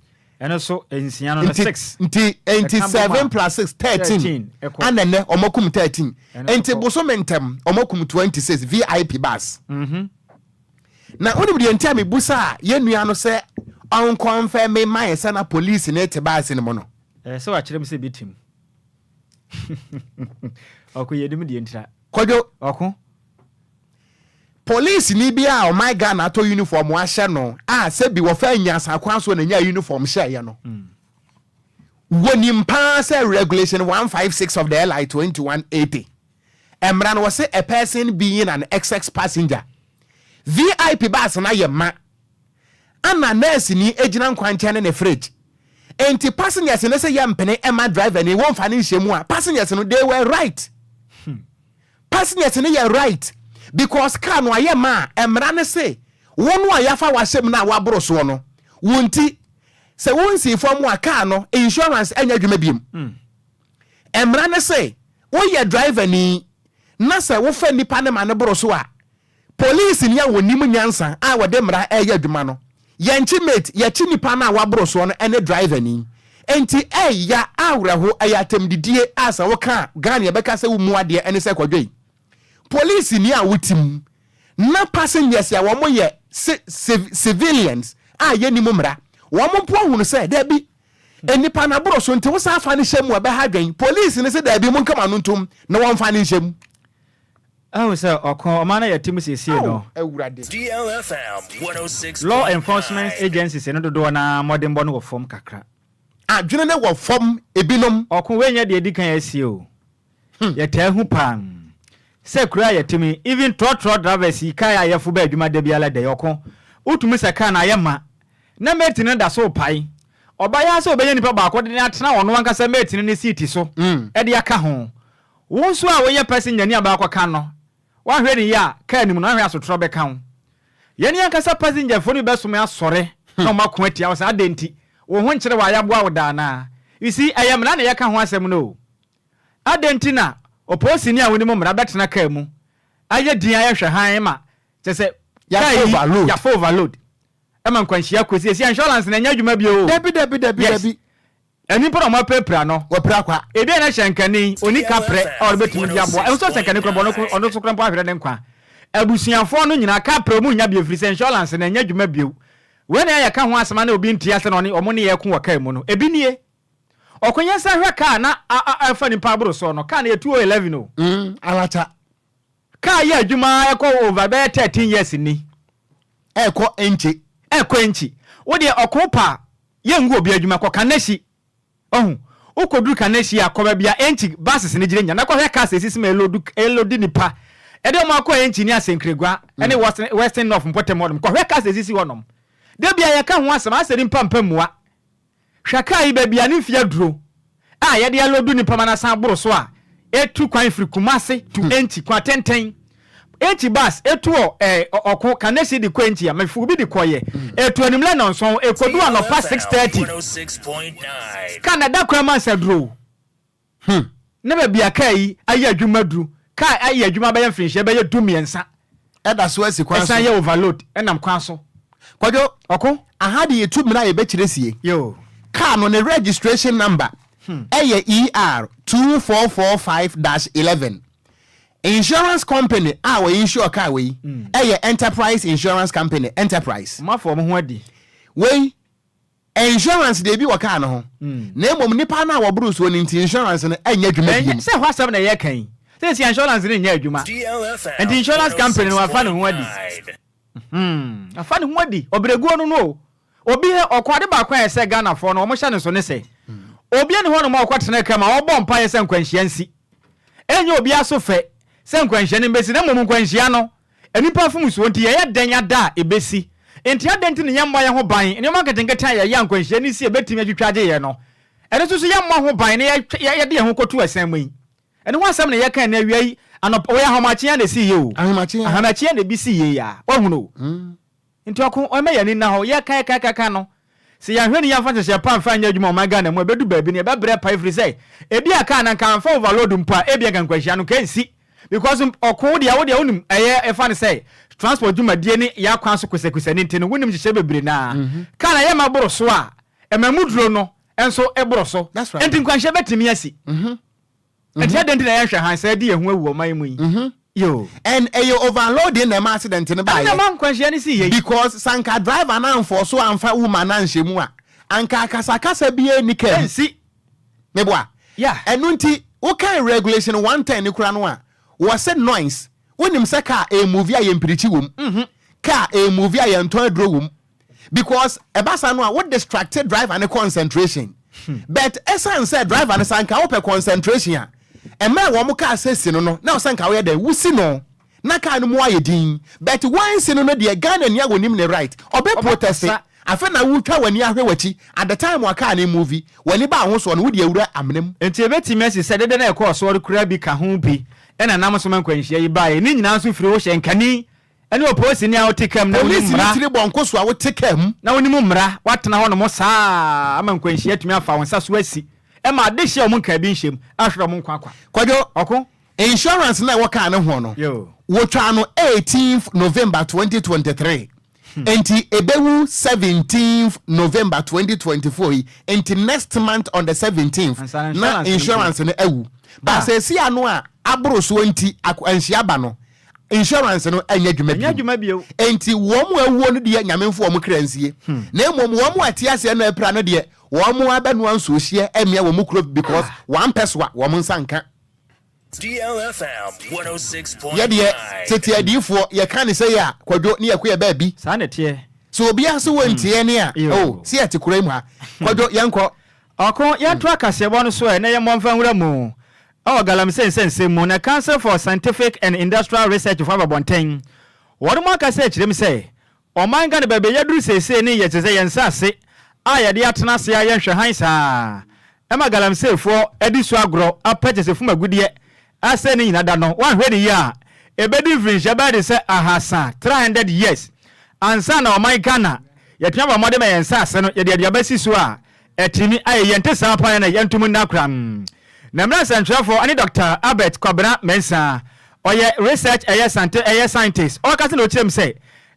Ɛno so 6 no no Nti 6. nti nti Ɛka bom a, 7 plus 6 13 13 ɛkɔ. Ana nnɛ ɔmo akum 13. Ɛno nso Nti kɔ. bosome ntɛm ɔmo akum 26 VIP bus. Na wonim deɛ nti a mebusaa yɛn nua no sɛ ɔnkɔnfɛme ma yɛn sɛ na police no te bus no mu no? Ɛɛ sɛ wakyerɛ me sɛ bi tim. Ɔko yɛ nim deɛ ntira. Kwadwo. Ɔko. Polisini bi a ɔman Ghana atɔ uniform ahyɛ no a sɛbi wɔfa nyansa kwan so na nyaa uniform hyɛeɛ no, wɔnim paa sɛ Regulation 156 of the LI 2180 mmara no wɔse a person being an excess passenger VIP bus no ayɛ ma ana nɛɛseni gyina nkwankyɛn ne ne fridge enti passengers no sɛ yɛmpene ɛma driver ni wɔmfa no nhyɛ mu a passengers no they were right. Passengers no yɛ right because car no ayɛ ma a mmara no se wo no a yafa w'ahyɛ mu no a waboro soɔ no wo nti sɛ wo nsii fam a car no insurance ɛnyɛ adwuma biom. Mmara no se woyɛ driver ni na sɛ wofa nipa no ma no boro so a Polisini a wɔnim nyansa a wɔde mmara reyɛ adwuma no, yɛnkye mate, yɛkye nipa no a waboro soɔ no ne driver ni. Enti ɛya, awerɛho, ɛyɛ atɛmdidie a sɛ woka a Ghana yɛbɛka sɛ wommu adeɛ ɛne sɛ kwadwo yi. Polisini a wote mu na passengers a wɔn yɛ civilians a yɛnnim mmara, wɔn mpo ahunu sɛ dabi, nnipa no aboro so nti wo san fa no hyɛ mu a ɛbɛha adwen. Polisi no se dabi monka mo ano ntom na wɔmfa no nhyɛ mu. Ahu sɛ ɔko ɔman no a yɛte mu seesei no, Ao Awurade. Law enforcement agencies no dodoɔ no ara mmɔdenbɔ no wɔ fam kakra. Adwene no wɔ fam ebinom. Ɔko wei nyɛ deɛ ɛdi kan asie o. Yɛtaa hu paa sɛ kuro a yɛte mu yi, even trɔtrɔ drivers yi car a yɛfo ba adwuma da biara da yi, ɔko, wotumi sɛ car no ayɛ ma na mate no da so repae. Ɔbaeɛ ara sɛ ɔbɛnya nipa baako de no atena ɔno ankasa mate no ne seat so de aka ho. Wo nso a woyɛ passenger-ni a baakɔka no, woanhwɛ no yie a, kaa no mu no, woanhwɛ a asotorɔ bɛka wo. Yɛn ankasa passenger-foɔ no bi bɛsome asɔre na wɔako atia wo sɛ adɛn nti, wo ho nkyere wo a yɛaboa wo da anaa? You see, ɛyɛ mmara na yɛka ho asɛm no o. Adɛn nti na ɔpolisini a wonim mmara bɛtena kaa mu ayɛ din ayɛ hwɛ hann ma kyerɛ sɛ kaa Yɛafa yi overload. yɛafa overload ma nkwanhyia kɔsi. Ɛsi insurance no ɛnyɛ adwuma bio o. Dabi, dabi, dabi, Yes. dabi. Ɛno mpo na wɔapirapira no. Wɔapira kwa. Ebia na hyɛnkani, onni kaprɛ a ɔde betumi de aboa. Ɛho sɛ ɔhyɛnkani koraa mpo, ɔno ɔno nso koraa mpo ahwere ne nkwa. Abusuafoɔ no nyinaa, kaprɛ wɔn nnya bio ɛfiri sɛ insurance no ɛnyɛ adwuma bio. Wei na yɛka ho asɛm a na obi nte ase na ɔne wɔn ne yɛn reko wɔ kaa mu no. Ebi nie. Ɔko yɛn nsa hwɛ kaa na a a ɛfa nipa aboro soɔ no. Kaa no yɛ 2011 o. Mm, alata. Kaa yɛ adwuma ara ɛkɔ over bɛyɛ 13 years ni. Ɛrekɔ nkye. Ɛrekɔ nkyi. Wo deɛ ɔko pa a, Yɛngu obi adwuma, kɔ Kaneshie. Wahu? Wokɔduru Kaneshie a, kɔ baabi a Enchi buses no gyina nyina na kɔhwɛ cars a ɛsisi ma ɛloadu, ɛloadi nnipa. Ɛde wɔn akɔ Enchi ne Asenkragua ne Western, Western North mpɔtam hɔnom. Kɔhwɛ cars a ɛsisi hɔnom. Da biara yɛka ho asɛm, asɛ nnipa mpɛ mmoa. Hwɛ car yi baabi a ne mfeɛ aduro a yɛde aloadu nnipa ma no asan aboro so a ɛtu kwan firi Kumasi to Enchi, kwan tenten. H bus etu wɔ ɛɛ ɔko Kaneshie de kɔ Enchi a mefo bi de kɔyɛ. Etu anwummerɛ 7 ekodu anɔpa 6:30. Kaa na ɛda kwan mu ansa duro. Ne baabi a kaa yi ayɛ adwuma duru. Kaa ayɛ adwuma bɛyɛ mfirinhyia bɛyɛ 13. Ɛda so asi kwan so. Ɛsan yɛ overload ɛnam kwan so. Kwadwo. Ɔko. Aha de yɛtu mmira a yɛbɛkyerɛ sie. Yo. Kaa no ne registration number ɛyɛ ER 2445-11. Insurance company a wɔyɛ insure car wei ɛyɛ Enterprise Insurance Company, Enterprise. Ɔmo afɔ ɔmo ho adi. Wei insurance deɛ, ebi wɔ car no ho, na mmom nipa no a wɔboro soɔ no nti insurance no ɛnyɛ adwuma Ɛnyɛ bio. Sɛ hɔ asɛm na ɛyɛ kan yi. Sɛ esi insurance no nyɛ adwuma. Nti insurance company no wafa ne ho adi. Afa ne ho adi. Ɔbrɛguo no no o. Obi hɛ ɔkɔ ade baako a ɛsɛ Ghanafoɔ no wɔn hyɛ ne so ne sɛ obi ani hɔ nom a ɔkɔ tena kam a ɔbɔ mpaeɛ sɛ nkwanhyia nsi. Ɛnyɛ obi aso fɛ sɛ nkwanhyia no mbɛsi, na mmom nkwanhyia no nipa mfomsoɔ nti yɛyɛ dɛn ada a ɛbɛsi. Nti adɛn nti ne yɛmmɔ yɛn ho ban? Nneɛma nketenkete a yɛyɛ a nkwanhyia no si a ɛbɛtumi atwitwa agye yɛn no, ɛno nso so yɛmmɔ ho ban na yɛde yɛn ho kɔto ɛsɛn mu yi. Ɛno ho asɛm na yɛka na awia yi anɔpa. Wɔyɛ ahomakye na ɛsi yie o. Ahomakye. Ahomakye na ebi si yie a wahunu o. Nti ɔko ɔmɛ yɛn ani na hɔ yɛka yɛka kaka no sɛ yɛahwɛ ne yɛmfa nhyehyɛ pa mfa nyɛ adwuma ɔman Ghana mu a, ɛbɛdu baabi no yɛbɛbrɛ pa, ɛfiri sɛ ebi a kaa na nka amfa overload mpo a, ebi anka nkwanhyia no nka nsi, because ɔko wo deɛ wonim ɛyɛ ɛfa no sɛ transport dwumadie ne yɛ akwan so kosɛkosɛ ne nti no wonim nhyehyɛ bebree naa kaa na yɛma boro so a ɛma mu duro no nso ɛboro so. That's right. Nti nkwanhyia bɛtumi asi. Nti adɛn nti na yɛnhwɛ han sɛ de yɛn ho awu ɔman mu yi yo? And ɛyɛ overloading na ɛma accident no ɛno na baayɛ. Ma nkwanhyia no si yɛ yi. Because sanka driver no amfɔ so amfa woman no anhyɛ mu a, anka akasakasa biara ni kaa mu. Ɛnsi. Meboa? Yeah. Ɛno nti wokan regulation 110 no kora no a, wɔsɛ noise. Wonim sɛ car ɛmove a, yɛmpirikyi wɔ mu, car ɛmove a, yɛntɔn aduro wɔ mu, because ɛba saa no a, wo distracted driver ne concentration. But ɛsiane sɛ driver no, sanka wopɛ concentration a, ɛmmerɛ a wɔn car sɛ si no na ɔsɛ nka woyɛ dɛn wosi no na car no mu ayɛ din, but wansi no deɛ, Ghana ni a wɔnim ne right, ɔbɛ protest. Ɔbɛkasa. Afei na wotwa w'ani ahwɛ w'akyi at the time a car no move, w'ani ba ahosoɔ no, wode awura amena mu. Nti ebɛtumi asi sɛ dede na ɛkɔɔ soɔ kura bi ka ho bi ɛna nam so ma nkwanhyia yi baeɛ. Ne nyinaa nso firi wo hyɛ nkani ɛne ɔpolisi a wote kam na wonim Polisi ne mmara. Tiri bɔ nko so a wote kaa mu. Na wonim mmara, woatena hɔ nom saa ama nkwanhyia atumi afa wo nsa so asi ɛma ade hyɛ ɔmo nkaa bi nhyɛm ahwerɛ ɔmo nkwa kwa. Kwadwo. Ɔko. Insurance na ɛwɔ kaa ne ho no, Yo. wotwa no 18th November 2023, nti ɛbɛwu 17th November 2024 yi. Nti next month on the 17th Ansa na na insurance no awu ba. Ah. Sɛ esi ano a aboro soɔ nti anhyia ba no, insurance no ɛnyɛ adwuma ɛnyɛ bio. Adwuma bio. Nti wɔn mu awuo no deɛ, Nyame mfo wɔn kra nsie, na mmom wɔn mu ate aseɛ no apira no deɛ, wɔn mu abɛnoa nsuo hyeɛ ɛmea wɔn mu kuro, because wɔn pɛ so a wɔn nsa nka. DLFM 106.9. Yɛdeɛ tete adiifoɔ yɛka ne sɛ yɛ a, Kwadwo, ne yɛkɔ yɛ baabi. Saa na ɛteɛ. Sɛ obiara sɛ wɔntie ne a Yo. o sɛ yɛte kura yi mu ha, Kwadwo, yɛnkɔ. Ɔko, yɛnto akaseɛbɔ no so ɛ na yɛmmɔ mfa nwura mu ɛwɔ galamsey nsɛnsɛm mu. Na Council for Scientific and Industrial Research fo abɔbɔntɛn wɔn mu akasa akyerɛ mu sɛ ɔman Ghana baabi a yɛduru seesei ne yɛ kyerɛ sɛ yɛn nsa ase a yɛde atena ase a yɛnhwɛ han saa ɛma galamseyfoɔ adi so agorɔ apɛ kyɛ sɛ fum agudeɛ asɛ ne nyina da no, wanhwɛ ne yie a, ɛbɛdi mfirinhyia bɛyɛ de sɛ 300, 300 years ansa na ɔman Ghana yɛtumi abɔ mmɔden ma yɛn nsa ase no yɛde aduaba si so a ɛtumi ayɛ yɛn te saa paa na yɛntom nna kora. Na mmerɛ nsɛntwerɛfoɔ ne Dr Albert Kwabena Mensah, ɔyɛ research ɛyɛ sante ɛyɛ scientist, ɔkasa na ɔkyerɛ mu sɛ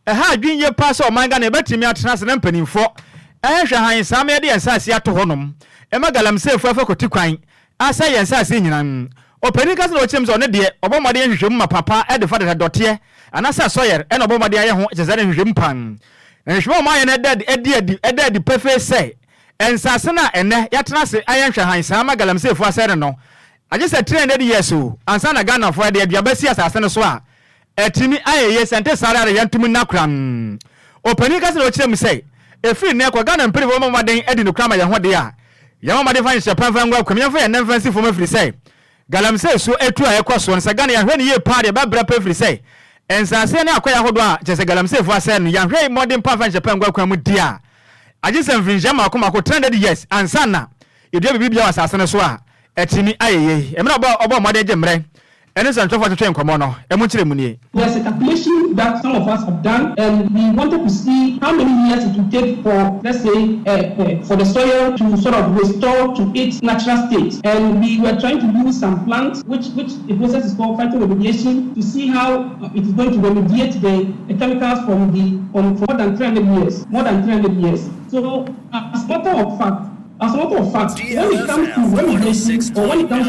ɛha adwene yie paa sɛ ɔman Ghana yɛbɛtumi atena ase na mpanimfoɔ ɛhwehwɛ han saa ma yɛde yɛn nsa ase ato hɔnom ɛma galamseyfoɔ afa kɔti kwan asɛ yɛn nsa ase nyinaa. Ɔpanin kasa na ɔkyerɛ mu sɛ ɔno deɛ, ɔbɔ mmɔden nhwehwɛmu ma papa ɛde fa dada dɔteɛ anaasɛ asɔyɛr ɛna ɔbɔ mmɔden ayɛ ho kyɛ sɛ ne nhwehwɛmu pan na nhwehwɛmu a ɔmo ayɛ no ɛda adi adi ɛda adi pɛfee sɛ nsase no a ɛnɛ yɛatena ase ayɛ nhwɛhan saa ma galamseyfoɔ asɛ no, agye sɛ 300 years o ansa na Ghanafoɔ ɛde aduaba si asase no so a ɛtumi ayɛ yie. Sɛ nte saa ara, yɛntom nna kora. Ɔpanin kasa na ɔkyerɛ mu sɛ ɛfiri nnɛ kɔ, Ghana mpanimfoɔ bɔ mmɔden adi nokora ma yɛn ho deɛ a, yɛn mmɔden fa nhyɛ pɛmfa ngu akwam, yɛmfa yɛn nan mfa nsi fam, afiri sɛ galamsey so etu a ɛkɔ soɔ no, sɛ Ghana yɛahwɛ no yie paa deɛ, ɛbɛbrɛ pɛ, ɛfiri sɛ nsase ne akɔyɛ ahodoɔ a kyerɛ sɛ galamseyfoɔ asɛe no, yɛahwɛ mmɔden pa mfa nhyɛ pɛ ngu akwan mu di a, agye sɛ mfirinhyia mmaako mmaako, 300 years, ansa na yɛdua biribi bia wɔ asase no so a ɛtumi ayɛ yie. Mmerɛ ɔbɔ mmɔden gye mmerɛ. Ɛne nsɛntwerɛfoɔ twetwee nkɔmmɔ no, ɛmu nkyerɛmu nie. There's a calculation that some of us have done and we wanted to see how many years it will take for, let's say, uh, uh, for the soil to sort of restore to its natural state. And we were trying to use some plants, which, which the process is called phytoremediation, to see how uh, it is going to remediate the, the chemicals from the from, for more than 300 years, more than 300 years. So, as a matter of fact, as a matter of fact, when it comes to remediation or when it comes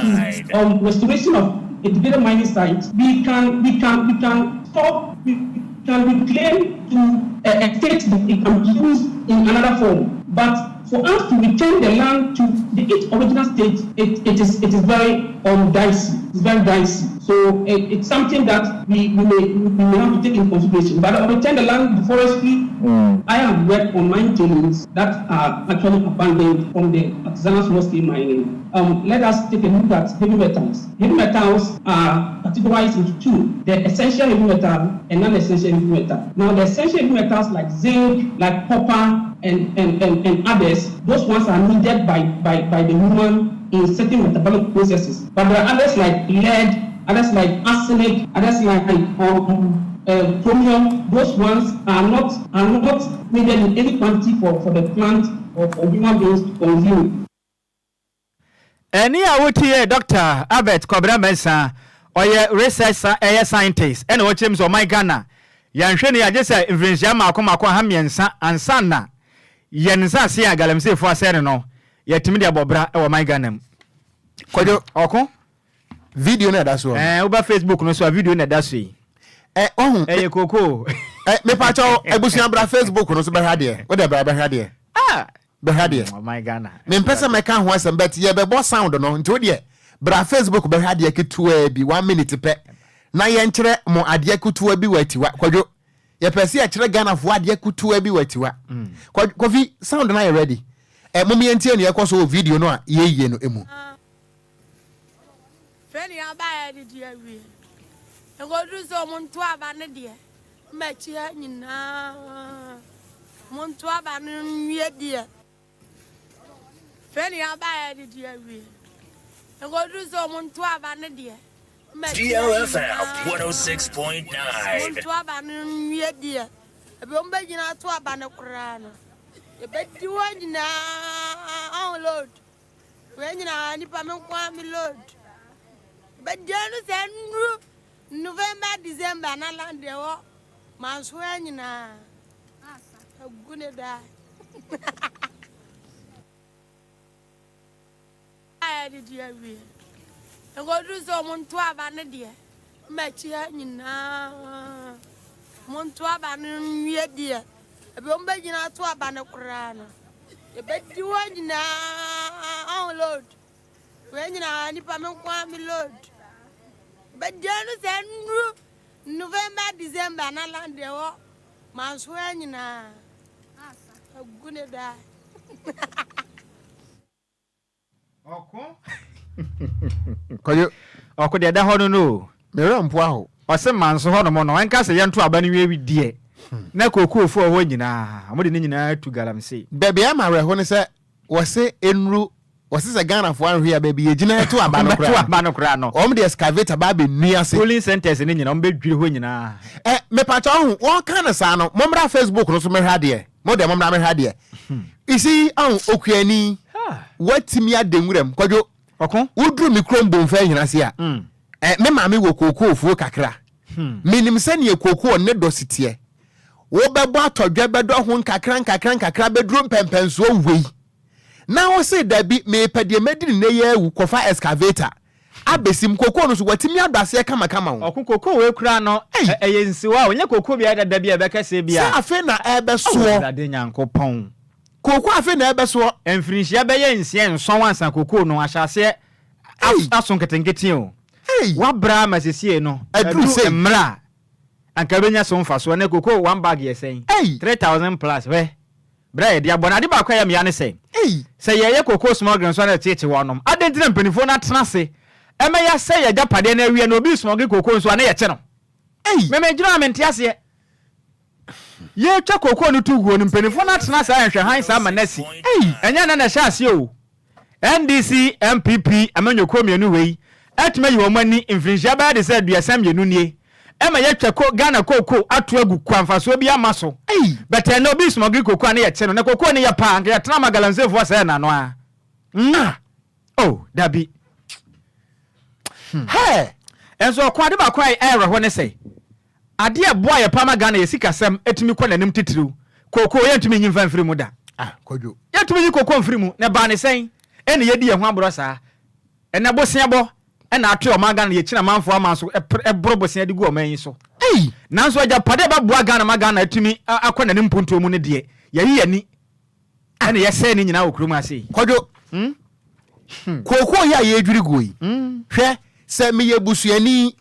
to um, restoration of a degraded mining site, we can we can we can stop we can reclaim to a, a state that it can be used in another form. But for us to return the land to the, its original state, it, it is it is very um, dicey. It's very dicey. So it, it's something that we, we may we may have to take in consideration. But return the land to forestry, I have worked on mine tailings that are actually abandoned from the artisanal small scale mining. Um, let us take a look at heavy metals. Heavy metals are categorized into two: the essential heavy metal and non-essential heavy metal. Now, the essential heavy metals like zinc, like copper, and, and, and, and others, those ones are needed by, by, by the human in certain metabolic processes. But there are others like lead, others like arsenic, others like um, chromium. Those ones are not are not needed in any quantity for, for the plant or for human beings to consume. Ɛnne a wotie yɛ Dɔkta Albert Kwabena Mensah, ɔyɛ research ɛyɛ scientist ɛna ɔkyerɛ mu sɛ ɔman Ghana yɛnhwɛ no yɛ agye sɛ mfirinhyia mmaako mmaako 300 ansa na yɛn nsase a galamseyfoɔ asɛe no no yɛatumi de abɔ bra wɔ ɔman Ghana mu. Kwadwo. Ɔko. Video no ɛda so. Ɛɛ woba Facebook no so a video na ɛda so yi. Ɛ ɔho. Ɛyɛ kookoo. Ɛ mepakyɛw abusua bra Facebook no so bɛhwɛ adeɛ. Wode bra bɛhwɛ adeɛ. Ah. Bɛhwɛ adeɛ. Ɔman Ghana. Mempɛ sɛ mɛka ho asɛm but yɛbɛbɔ sound no nti wodeɛ bra Facebook bɛhwɛ adeɛ ketewaa bi one minute pɛ na yɛnkyerɛ mo adeɛ ketewa bi wɔ atiwa. Kwadwo yɛpɛ sɛ yɛkyerɛ Ghanafoɔ adeɛ ketewa bi wɔ atiwa. Kofi sound no ayɛ ready. Ɛ mom yɛntie nea ɛkɔ so wɔ video no a yɛyie no mu. Afei na yɛaba a yɛadidi awie. Ɛkɔduru sɛ wɔnto aba no deɛ, ma akyi ha nyinaa monto aba no nwie deɛ. Afei na yɛaba a yɛadidi awie. Ɛkɔduru sɛ wɔnto aba no deɛ, ma akyi ha DLFM nyinaa 106.9. monto aba no nwie deɛ. Ebi wɔn bɛgyina ato aba no koraa no, yɛbɛdi hɔ nyinaa ɔnload. Wei nyinaa nipa me nko ara me load. Bɛgya no sɛ nnuru November December na land ɛwɔ mansoa nyinaa agu ne daa. A yɛdidi awie. Ɛkɔduru sɛ ɔmo nto aba no deɛ m'akyi ha nyinaa ɔmo nto aba no nwie deɛ ebi ɔmo bɛgyina ato aba no koraa no. Yɛbɛdi hɔ nyinaa ɔho load. Wei nyinaa nipa me nko ara me load. Bɛgya no sɛ nnuru November December na land ɛwɔ mansoa nyinaa agu ne daa. Ɔko. Kwadwo. Ɔko deɛ ɛda hɔ no no o. Me werɛ mpo aho. Ɔse manso hɔ nom no ɛnka sɛ yɛnto aba no nwie deɛ na kookoofoɔ wɔ hɔ nyinaa wɔde ne nyinaa tu galamsey. Baabi a ɛma awerɛho ne sɛ wɔse nnuru wɔse sɛ Ghanafoɔ anhwɛ a baabi yɛgyina ɛto aba no koraa aba no koraa no wɔn de excavator ba abɛnua ase. Polling centers no nyinaa wɔn bɛdwiri hɔ nyinaa. Ɛ mepakyɛ ɔho wɔka no saa no mommra Facebook no so mɛhwɛ adeɛ mo deɛ mommra mɛhwɛ adeɛ you see ɔho okuani watumi ada nwuram kwadwo Ɔko. Woduru me kurom Bomfa Ahinase a, eh, me maame wɔ kookoofuo kakra. Menim sɛdeɛ kookoo ne dɔ si teɛ. Wobɛbɔ atɔdwɛ bɛdɔ ho nkakra nkakra nkakra bɛduru mpɛmpɛnsoɔ wei. Na wo se dabi, mepɛ deɛ mɛdi no nnɛ yi awu, kɔfa excavator abɛsim. Kookoo no so, watumi adɔ aseɛ kamakama o. Ɔko, kookoo wei koraa no, Ei! ɛyɛ nsiwa o, ɛnyɛ kookoo biara dada bi a ɛbɛka sɛ bi a. Sɛ afei na Ao, ɛrebɛsoɔ. Awurade Nyankopɔn. Kooko afei na ɛrebɛsoɔ. Mfirinhyia bɛyɛ nsia nson ansa kookoo no ahyɛ aseɛ Ei! aso nketenkete o. Ei! Wabrɛ ama sesie no Aduru aduru sei. mmerɛ a anka wobɛnya so mfasoɔ. Ɛnnɛ kookoo one bag yɛ sɛn? Ei! 3000 plus hwɛ berɛ a yɛde abɔ no. Ade baako a ɛyɛ me ya ne sɛ, Ei! sɛ yɛreyɛ kookoo smuggling nso a na yɛkyekyere wɔnom. Adɛn nti na mpanimfoɔ no atena ase ma yɛasɛe yɛn agyapadeɛ no awie na obi resmuggle kookoo nso a na yɛkye no? Ei! Me medwene a mente aseɛ. Yɛretwa kookoo no to guo no, mpanimfoɔ no atena saa nhwɛ hann saa ma no asi. Ei! Ɛnyɛ nnɛ na ɛhyɛ aseɛ o. NDC, NPP amanyɔkuo mmienu wei atumi ayi wɔn ani mfirinhyia bɛyɛ de sɛ 32 nie ɛma yɛatwa ko Ghana kookoo ato agu kwa mfasoɔ bi ama so. Ei! But ɛnɛ obi smuggle kookoo a ne yɛkye no na kookoo no yɛ paa anka yɛtena ma galamseyfoɔ sɛɛ n'ano a. Na! Oh, dabi. Hɛɛ! Nso ɔko ade baako a ɛyɛ awerɛhoɔ ne sɛ adeɛ a ɛboa yɛ paa ma Ghana yɛ sikasɛm tumi kɔ n'anim titiriw, kookoo yɛntumi nyi mfa mfiri mu da. Ah, Kwadwo. Yɛntumi nyi kookoo mfiri mu, na ɛbaa ne sɛn ɛna yɛdi yɛn ho aborɔ saa? Ɛnɛ boseabɔ na atoɛ ɔman Ghana yɛkyini amanfoɔ aman so boro bosea de gu ɔman yi so. Ei! Nanso agyapadeɛ a ɛbɛboa Ghana ma Ghana atumi akɔ n'anim mpontuo mu no deɛ, yɛayi yɛn ani ɛna yɛsɛe ne nyinaa wɔ kurom ha sei. Kwadwo, kookoo yi a yɛredwiri guo yi, hwɛ, sɛ meyɛ busuani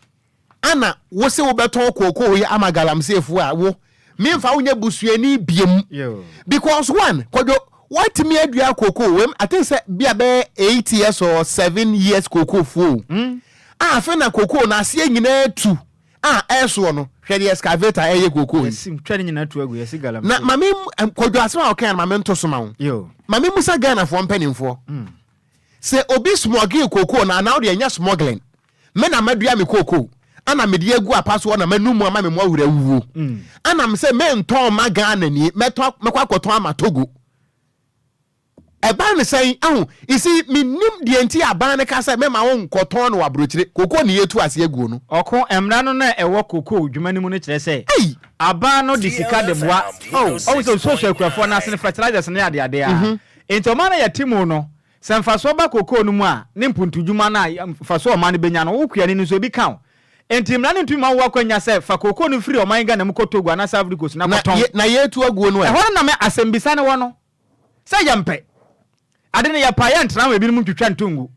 Ana wo se wobɛtɔn kookoo yi ama galamseyfoɔ a, wo, memfa wo nyɛ busuani biom. Because one, Kwadwo, woatumi adua kookoo, wem, I think sɛ bi a bɛyɛ 8 years or 7 years kookoo fuo o. A afei na kookoo no aseɛ nyinaa tu a ɛresoɔ no, hwɛ deɛ excavator ɛreyɛ kookoo yi. Yɛsi twa ne nyinaa tu agu, yɛsi galamsey. Na ma me, Kwadwo asɛm a wokae no ma mento so ma wo. Ma memmusa Ghanafoɔ mpanimfoɔ. Sɛ obi smuggle kookoo no anaa wo deɛ ɛnyɛ smuggling, me na madua me kookoo ana mede agu apa soɔ na manu mu ama me mmoa wura awuo ana me sɛ mentɔn ma Ghana ni mɛtɔ mɛkɔ akɔtɔn ama Togo. Ɛbaa ne sɛn ahu you see menim deɛ nti aban no ka sɛ mɛma wo nkɔtɔn no wɔ aburokyire kookoo ne yɛtu ase aguo no. Ɔko, Mmara no na ɛwɔ kookoo dwuma no mu no kyerɛ sɛ Ei! aban no de sika de boa Oh! Ɔhu sɛ osuasua akuafoɔ no ase no fertilizers ne adeade a Enti ɔman no a yɛte mu no, sɛ mfasoɔ ba kokoo no mu a, ne mpuntudwuma no a mfasoɔ a ɔman no bɛnya no, wo kuani no nso ebi ka wo. Enti mmara no ntumi mma wo akwannya sɛ fa kokoo no firi ɔman Ghana mu kɔ Togo anaasɛ Ivory Coast na Na kɔtɔn. ye, na yɛretu aguo no ɛ? Ɛhɔ no na me asɛmbisa no wɔ no, sɛ yɛmpɛ ade no, yɛpɛ a yɛntena ho ebinom ntwitwa nto ngu.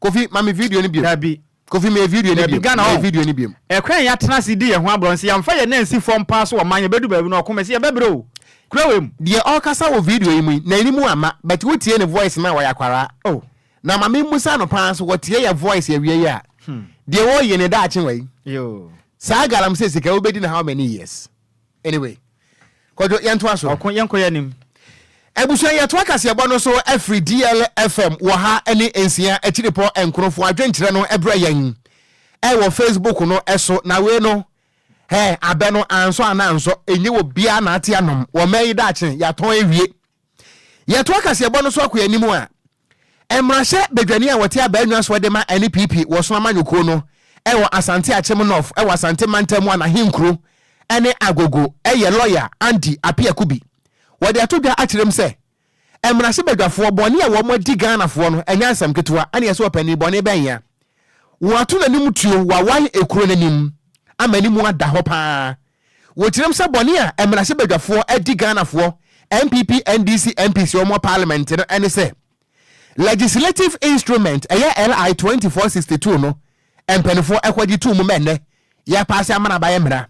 Kofi, ma me video no biom. Dabi. Kofi meyɛ video no Dabi, biom. Ghana Meyɛ ɔn. video no biom. Ɛkwan a yɛatena ase di yɛn ho aborɔ no, sɛ yɛamfa yɛn nan ansi fam paa so wɔ man, yɛbɛdu baabi no ɔko, mese yɛbɛbrɛ o. Kura wei mu. Deɛ ɔrekasa wɔ video yi mu yi, n'anim amma, but wotie ne voice no a, ɔyɛ akwaraa. Oh. Na ma memmusa no paa nso, wɔtie yɛ voice awie yi a, deɛ ɔreyɛ ne daakye wɔ yi? Yoo. Saa galamsey sika yi, wobɛdi no how many years? Anyway, Kwadwo, yɛntoa so. Ɔko, yɛnkɔ yɛn anim. Abusua, yɛtoa kaseɛbɔ no so afiri DLFM wɔ ha ne nsia akyiripɔ nkorɔfoɔ adwenkyerɛ no brɛ yɛn ɛwɔ Facebook no so na wei no hɛ abɛ no ansɔ anaa ansɔ ɛnyɛ wɔ biara na ate anom wɔ mmaa yi daakye yɛatɔn awie. Yɛtoa kaseɛbɔ no so akɔ anim a, mmarahyɛ badwani a wɔte abaanwa soɔ de ma NPP wɔ so amanyɔkuo no wɔ Asante Akyem North wɔ Asante mantam mu a n'ahenkuro ne Agogo yɛ lɔya Andy Appiah Kubi. Wɔde ato dwa akyerɛ mu sɛ mmarahyɛ badwafoɔ bɔne a wɔn adi Ghanafoɔ no ɛnyɛ asɛm ketewa ɛne ɛsɛ ɔpanin bɔne bɛn ya. Wɔato n'anim tuo, wawae ekuro no anim ama anim ada hɔ paa. Wɔkyerɛm sɛ bɔne a mmarahyɛbadwafoɔ adi Ghanafoɔ, NPP, NDC, MPs a wɔwɔ parliament no ne sɛ Legislative Instrument ɛyɛ LI 2462 no mpaninfoɔ kɔgye too mu ma ɛnnɛ yɛapaase ama no abayɛ mmara.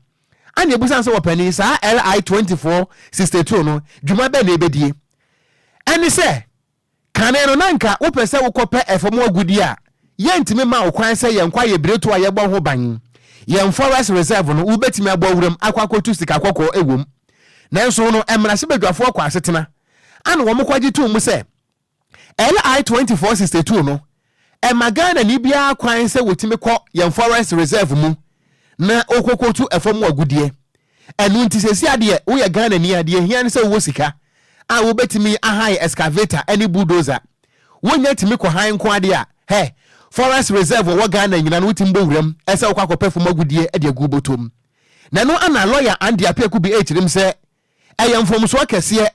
Ana ɛbusa sɛ wɔpanin saa LI 2462 no dwuma bɛn na ɛbɛdie? Ɛne sɛ Kane no, na anka wopɛ sɛ wokɔpɛ fam agudeɛ a, yɛntumi mma wo kwan sɛ yɛn kwaeɛ biretuo a yɛbɔ ho ban, yɛn forest reserve no, wobɛtumi abɔ wuram akɔ akɔtu sika kɔkɔɔ wom. Nanso no, mmarahyɛbadwafoɔ kɔ asetena ana wɔkɔgye too mu sɛ LI 2462 no, ɛma Ghanani biara kwan sɛ wɔtumi kɔ yɛn forest reserve mu na ɔkɔkɔtu fam agudeɛ. Ɛno nti seesei adeɛ woyɛ Ghanani a deɛ ɛhia ne sɛ wowɔ sika a wobɛtumi ahae excavator ne bulldozer. Wonya tumi kɔ han nko adeɛ a, hɛ, forest reserve wɔwɔ Ghana nyina no wotumi bɔ wuram sɛ wokɔ akɔpɛ fam agudeɛ de agu wo bɔtɔ mu. Na ɛno ana lawyer Andy Apiaku bi rekyerem sɛ ɛyɛ mfomsoɔ kɛseɛ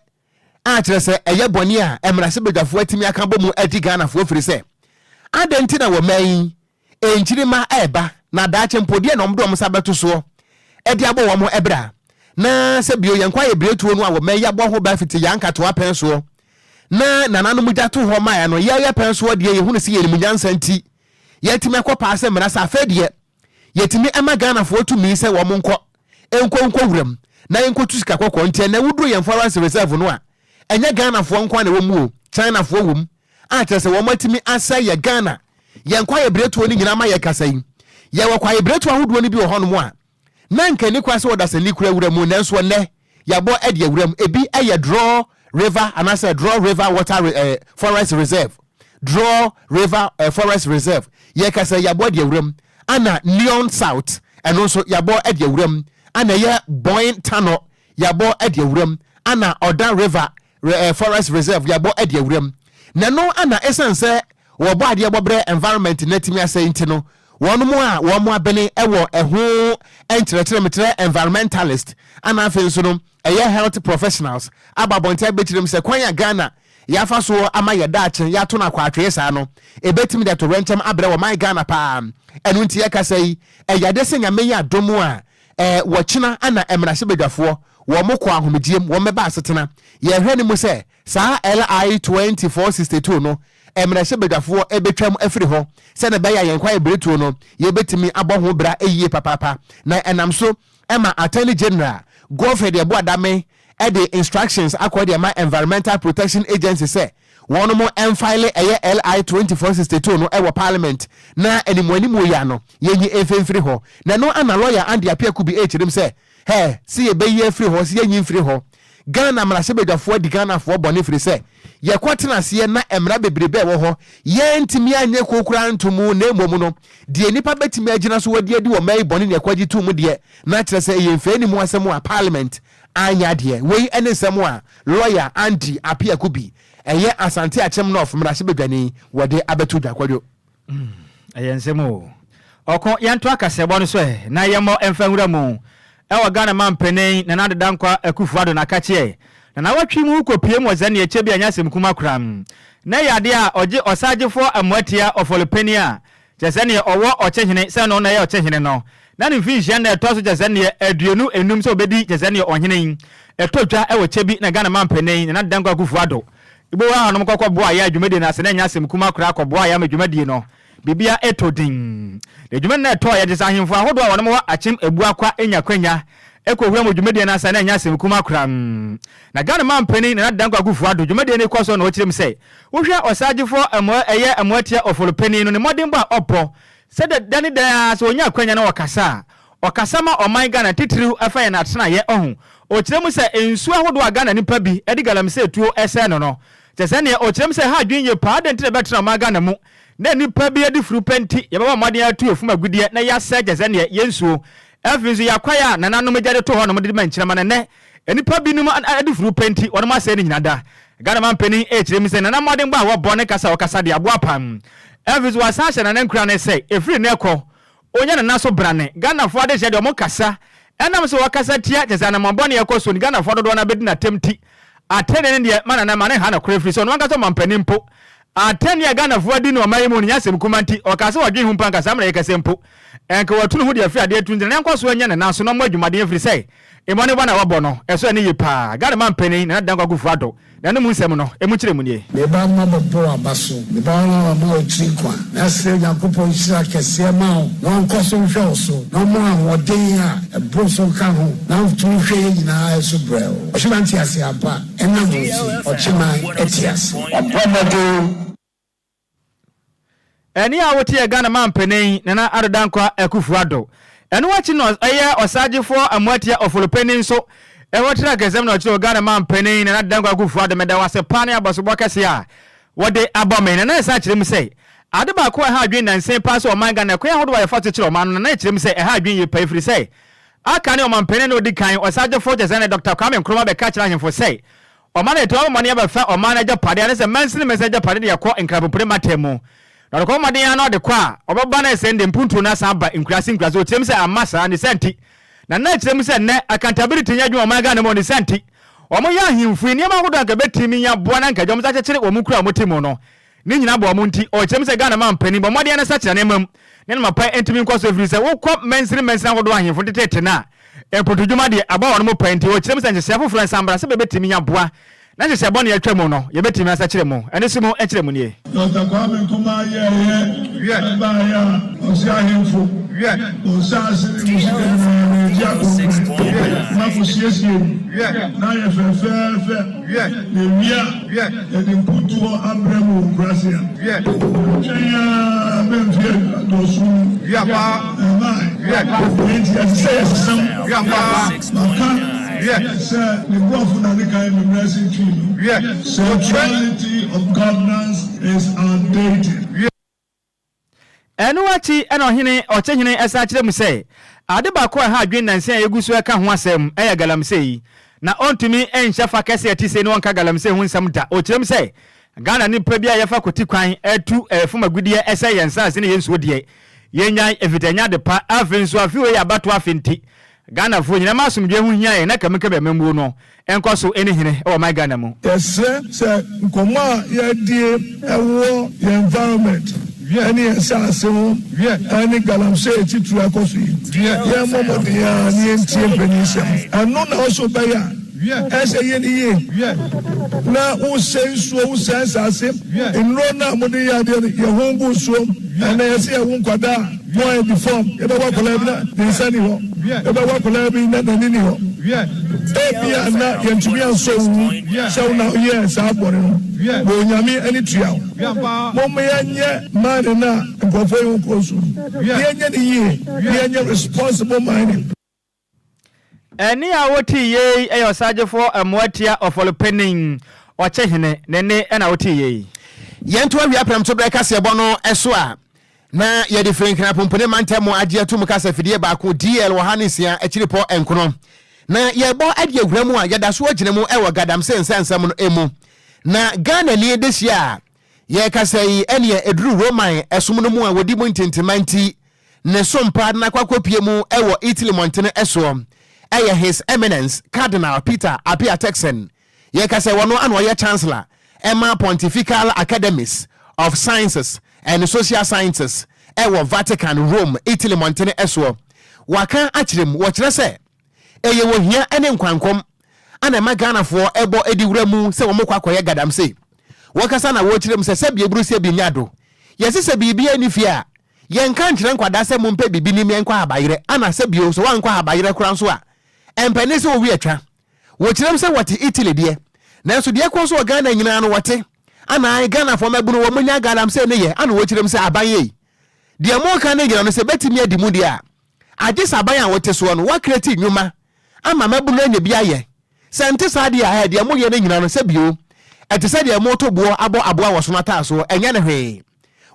a kyerɛ sɛ ɛyɛ bɔne a mmarahyɛbadwafoɔ atumi aka abɔ mu adi Ghanafoɔ firi sɛ adɛn nti na wɔman yi nkyirimma reba na daakye mpo deɛ na wɔde wɔn nsa bɛto soɔ de abɔ wɔn bra na sɛ bio yɛn kwaeɛ biretuo no a wɔman yi abɔ ho ban fiti yɛn ankatoa pɛn soɔ na nananom gya to hɔ maeɛ no yɛyɛ pɛn soɔ deɛ yɛhunu sɛ yɛnim nyansa nti yɛatumi akɔ paa sɛ mmara sɛ afei deɛ yɛtumi ma Ghanafoɔ tumi sɛ wɔn nkɔ nkɔ nkɔ wuram na yɛnkɔtu sika kɔkɔɔ nti ɛnɛ woduru yɛn forest reserve no a ɛnyɛ Ghanafoɔ nko na ɛwɔ mu o Chinafoɔ wɔ mu a kyerɛ sɛ wɔn atumi asɛ yɛ Ghana yɛn kwaeɛbiretuo no nyinaa ma yɛkasa yi yɛwɔ kwaeɛbiretuo ahodoɔ no bi wɔ hɔnom a na nka ɛni kwan sɛ ɔdasani kura wura mu nanso ɛnɛ yɛabɔ de awura mu ebi yɛ Draw River anaasɛ Draw River Water eh, Forest Reserve Draw River eh, Forest Reserve. Yɛkasa yi yɛabɔ de awuram, ana Neon South ɛno nso yɛabɔ de awuram, ana ɛyɛ Boin Tanɔ yɛabɔ de awuram, ana Ɔda River Forest Reserve yɛabɔ de awuram. Na ɛno ana ɛsiane sɛ wɔbɔ adeɛ bɔberɛ environment no atumi asɛe nti no, wɔnom a wɔn abene wɔ ɛho nkyerɛkyerɛ mekyerɛ environmentalist ana afei nso no ɛyɛ health professionals aba abɔnten abɛkyerɛ mu sɛ kwan a Ghana yɛafa soɔ ama yɛ daakye yɛato no akwaatwee saa no ɛbɛtumi de atowerɛnkyɛm abrɛ wɔ man Ghana paa. Ɛno nti yɛkasa yi ɛyɛ adeɛ sɛ Nyame yɛ adom a wɔkyena ana mmarahyɛbadwafoɔ wɔn kɔ ahomegyeɛm wɔn bɛba asetena. Yɛhwɛ no mu sɛ saa LI 2462 no mmarahyɛbadwafoɔ bɛtwam afiri hɔ sɛdeɛ ɛbɛyɛ a yɛn kwaeɛ berɛtuo no yɛbɛtumi abɔ ho bra yie papaapa. Na ɛnam so ma Attorney General Godfred Yeboah Dame de instructions akɔ de ama Environmental Protection Agency sɛ wɔnom mfile ɛyɛ LI 2462 no wɔ Parliament na animuanimuo yi ano yɛnyi mfimfiri hɔ. Na ɛno ana lawyer Andy Appiah Kubi rekyerem sɛ Hɛ, se yɛbɛyi afiri hɔ, se yɛnyi mfiri hɔ. Ghana mmarahyɛbadwafoɔ adi Ghanafoɔ bɔne firi sɛ yɛkɔ tena aseɛ na mmara bebrebe a ɛwɔ hɔ yɛntumi anyɛ kuo koraa nto mu na mmom no deɛ nnipa bɛtumi agyina so adi adi wɔ mmaa yi bɔne ne ɛkɔgye to mu deɛ na kyerɛ sɛ ɛyɛ mfɛanimu asɛm a parliament anyɛ adeɛ. Wei ne nsɛm a lawyer Andy Appiah Kubi ɛyɛ Asante Akyem North mmarahyɛbadwani wɔde abɛto dwa. Kwadwo. Mm, ɛyɛ nsɛm o. Ɔko, yɛnto akasɛbɔ no so ɛ, na yɛmmɔ mfa nwura mu. Ɛwɔ Ghana manpanin Nana Addo Dankwa Akufo Addo n'akakyeɛ. Na nawɔtwe mu kɔpue mu wɔ sɛdeɛ ɛkyɛ bi a ɛnyɛ asɛm kuma koraa. Na ɛyɛ adeɛ a ɔgye ɔsaagyefoɔ Amoatia Ɔfɔlopani a kyerɛ sɛ neɛ ɔwɔ ɔkyehene sɛ no na ɛyɛ ɔkyehene no. Na ne mfinhyia nna ɛtɔ so kyerɛ sɛ neɛ 25 sɛ ɔbɛdi kyerɛ sɛ neɛ ɔhene yi. Ɛtɔ dwa wɔ kyɛ bi na Ghana manpanin Nana Addo Dankwa Akufo Addo Ibo wɔ hanom kɔkɔ boa yɛ dwumadie no ase na ɛnyɛ asɛm kuma koraa kɔ boa yɛ ama dwumadie no biribia ɛtɔ din. Na dwuma no na ɛtɔɔ yɛ gyesɛ ahemfo ahodoɔ a wɔnom wɔ Akyem Abuakwa nya kwanya ɛkɔ wura mu dwumadie no ase na ɛnyɛ asɛm kuma koraa. Na Ghana manpanin Nana Dankwa Akufo Addo dwumadie no rekɔ so na ɔkyerɛ mu sɛ wohwɛ ɔsaagyefoɔ Amoa ɛyɛ Amoatia Ofolopani no ne mmɔdenbɔ a ɔbɔ sɛ da ne da ara sɛ ɔnya akwanya na ɔkasa a Ɔkasa ma ɔman Ghana titiriw ɛfa yɛn atenaeɛ ɔho. Ɔkyerɛ mu sɛ nsuo ahodoɔ a Ghana nnipa bi de galamsey tuo sɛe no no, kyerɛ sɛ neɛ ɔkyerɛ mu sɛ ɛha adwene yie paa adɛn nti na ɛbɛtena ɔman Ghana mu na nnipa bi adi furu pɛ nti yɛbɛbɔ mmɔden atu efum agudeɛ na yɛasɛe kyerɛ sɛ neɛ yɛn nsuo. Afei nso yɛn akwaeɛ a nananom gya de to hɔ nom de ma nkyirama no ɛnnɛ nnipa binom adi furu pɛ nti wɔnom asɛe ne nyina da. Ghana manpanin rekyerɛ mu sɛ nana mmɔdenbɔ a wɔbɔ ne kasa a wɔkasa de aboa paa. Afei nso wɔasan ahyɛ nana nkuran sɛ ɛfiri nnɛ kɔ Onya nana so brane. Ghanafoɔ adehyeɛ deɛ ɔmo kasa ɛnam sɛ wɔkasa tia kyɛsɛ anamɔn bɔne ɛkɔ so no Ghanafoɔ dodoɔ no ara bɛdi natam nti atɛnee no deɛ ma nana ma no nha no koraa ɛfiri sɛ ɔno ankasa ɔmanpanin mpo atɛnee a Ghanafoɔ adi no ɔman yi mu no nyɛ asɛm kuma nti ɔkaa sɛ ɔdwen ho mpo anka saa mmerɛ yɛkasa mpo ɛnka watu ne ho de afiri adeɛ atu nti nana nkɔ so nyɛ nana so na ɔmmɔ adwumaden ɛfiri sɛ mmɔne bɔ na wabɔ no ɛso ɛne yie paa Ghana manpanin Nana Dankwa Akufo Addo N'anom nsɛm no, emu nkyerɛmu nie. Me ba mma bɛbɔ w'aba so. Me ba mma mama wo tiri nkwa. Na srɛ Onyankopɔn nhyira kɛseɛ ma wo, na ɔnkɔ so nhwɛ wo so, na ɔmma wo ahoɔden a ɛboro so nka ho, na ntumi nhwɛ yɛn nyinaa so brɛoo. Ɔkyeman te ase ampa, ɛnam wo nti, ɔkyeman te ase. Wabɔ mmɔden. Ɛnne a wote yɛ Ghana manpanin Nana Addo Dankwa Akuffo Addo. Ɛno akyi no ɔyɛ Ɔsaagyefoɔ Amoatia Ofolopani nso ɛhɔ tra kɛsɛm na ɔkyerɛw Ghana manpanin Nana Addo Dankwa Akuffo Addo meda wo ase paa ne abasobɔ kɛseɛ a wɔde abɔ me. Nana ɛsan kyerɛ mu sɛ ade baako a ɛha adwene nansa yi paa sɛ ɔman Ghana ɛkwan ahodoɔ a yɛfa so kyerɛ ɔman no Nana ɛkyerɛ mu sɛ ɛha adwene yie paa ɛfiri sɛ aka ne ɔmanpanin a ɔdi kan Ɔsaagyefoɔ kyɛsɛ ne Dɔkta Kwame Nkrumah bɛka kyerɛ ahemfo sɛ Ɔman a ɛtɔ amane abɛfa ɔman no agyapade anaasɛ mansini mansini agyapade de akɔ Nkrabopene mantam mu. Na ɔde kɔ mmɔden ara na ɔde kɔ a, ɔbɛba na ɛsɛn de mpuntuo no asan aba nkuraase nkuraase. Ɔkyerɛ mu sɛ amma saa ne saa nti. Na na ɛkyerɛ mu sɛ nnɛ accountability nyɛ adwuma wɔ ɔman Ghana mu ne saa nti. Wɔyɛ ahemfo yi nneɛma ahodoɔ a anka ɛbɛtumi aboa na anka agya wɔn nsa akyekyere wɔn nkuro a wɔte mu no. Ne nyinaa boa wɔn nti, ɔkyerɛ mu sɛ Ghana man panin bɔ mmɔden ara sakyera nneɛma mu na ne mapa ntumi nkɔ so ɛfiri sɛ wokɔ mansini mansini ahodoɔ ahemfo teteete no a, mpontodwuma deɛ aboa wɔn paa nti ɔkyerɛ mu sɛ nhyehyɛeɛ foforɔ nsan mmra sɛ bɛbɛtumi aboa na nhyehyɛeɛ bɔne a atwa mu no yɛbɛtumi asakyera mu. Ɛno so mu nkyerɛmu nie. Dɔkta Kwame Nkrumah yɛɛyɛ baeɛ a ɔse ahemfo mo nsaase ne mo sika nyinaa meregye akɔnkɔn makɔsiesie mu na ayɛ fɛfɛɛfɛ. Na ewie a, yɛde mpuntuo abrɛ mo wɔ nkuraase a. Twɛn ara bɛ mfe aduɔson mu, ɛmmae. Enti ɛsɛ sɛ yɛsesa mu. Maka sɛ ne borɔfo na ne kan me mmerɛ se Twi no, Centrality of governance is outdated. Ɛno akyi na ɔhene ɔkyehene san kyerɛ mu sɛ, ade baako a ɛha adwene nnansa yi a yegu so reka ho asɛm yɛ galamsey. Na ontumi nhyɛ fa kɛse a ɛte sei na ɔnka galamsey ho nsɛm da. Ɔkyerɛ mu sɛ, Ghana nipa bi a yɛfa kwati kwan tu fam agudeɛ sɛe yɛn nsase ne yɛn nsuo deɛ, yɛnnyae efisɛ ɛnyɛ ade pa. Afei nso afe wei yɛ abatoɔ afe nti, Ghanafoɔ nyinaa ma asomdwoeɛ ho hia yɛn na kamikami amammuo no nkɔ so nni hene wɔ ɔman Ghana mu. Yɛsrɛ sɛ nkɔmmɔ a yɛadie wɔ yɛn environment ne yɛn nsaase ho ne galamsey titiriw a ɛkɔ so yi, yɛmmɔ mmɔden ara na yɛntie mpanin nsɛm. Ɛno na ɔsɛ ɔbɛyɛ a ɛsɛ yɛ no yie na wosɛe nsuo, wosɛe nsaase, nnuro no a mode yɛ adeɛ no yɛ ho ngu nsuom. Ɛnnɛ yɛse yɛwo nkwadaa a, Mo ayɛ deform, yɛbɛwɔ akwadaa bi na ne nsa nni hɔ, yɛbɛwɔ akwadaa bi na n'ani nni hɔ. Ebia na yɛntumi ansɔ wo mu sɛ wo na woyɛɛ saa bɔne no, na Onyame ani tua wo. Momma yɛnyɛ mining no a nkurɔfoɔ yi ho kɔ so no, na yɛnyɛ no yie, na yɛnyɛ responsible mining. Ɛnne a wotee yei yɛ Ɔsagyefoɔ Mmoatia Ɔfɔlɔpanin Ɔkyehene ne nne na wotee yei. Yɛnto awia prɛmtoberɛ kaseɛbɔ no so a, na yɛde firi Nkran Pumpuni mantam mu agye atum kasa fidie baako DL ɔha ne nsia akyiripɔ nkono. Na yɛrebɔ de awura mu a yɛda so gyina mu wɔ Gadamsey nsɛnsɛm no mu. Na Ghanani dehyeɛ a yɛrekasa yi ɛneɛ ɛduru Roman ɛsom no mu a wɔdi mu ntintima nti ne som pa de no akɔ akɔpue mu wɔ Italy mmɔntene soɔ yɛ His Eminence Cardinal Peter Appiah Turkson. Yɛka sɛ wɔno ana ɔyɛ Chancellor ma Pontifical Academies of Sciences and Social Sciences wɔ Vatican, Rome, Italy mmɔntene soɔ. Waka akyerɛ mu, wɔkyerɛ sɛ ɛyɛ ohia ne nkwankɔm ana ɛma Ghanafoɔ bɔ di wura mu sɛ wɔkɔ akɔyɛ gadamsey. Wɔkasa na wɔkyerɛ mu sɛ sɛbi eburu sɛbi nya do. Yɛse sɛ biribiara nni fie a, Yɛnka nkyerɛ nkwadaa sɛ mompɛ biribi ni meɛnkɔ ahabayerɛ ana sɛ bio sɛ woankɔ ahabayerɛ koraa nso a ɛmpɛ ne sɛ wowi atwa. Wɔkyerɛm sɛ wɔte Italy deɛ nanso deɛ ɛkɔ so wɔ Ghana nyinaa no wɔte ana ae Ghanafoɔ mmabunu wɔn nya galamsey no yɛ ana wɔkyerɛm sɛ aban ei deɛ moka no nyina no sɛ bɛtumi adi mu deɛ a agye sɛ aban a wote soɔ no woakreti nnwuma ama mmabunu anya bi ayɛ Sɛ ɛnte saa deɛ a, deɛ moyɛ no nyina no, sɛ bio, ɛte sɛ deɛ moreto boɔ abɔ aboa wɔ sono ataasoɔ, ɛnyɛ no hwee.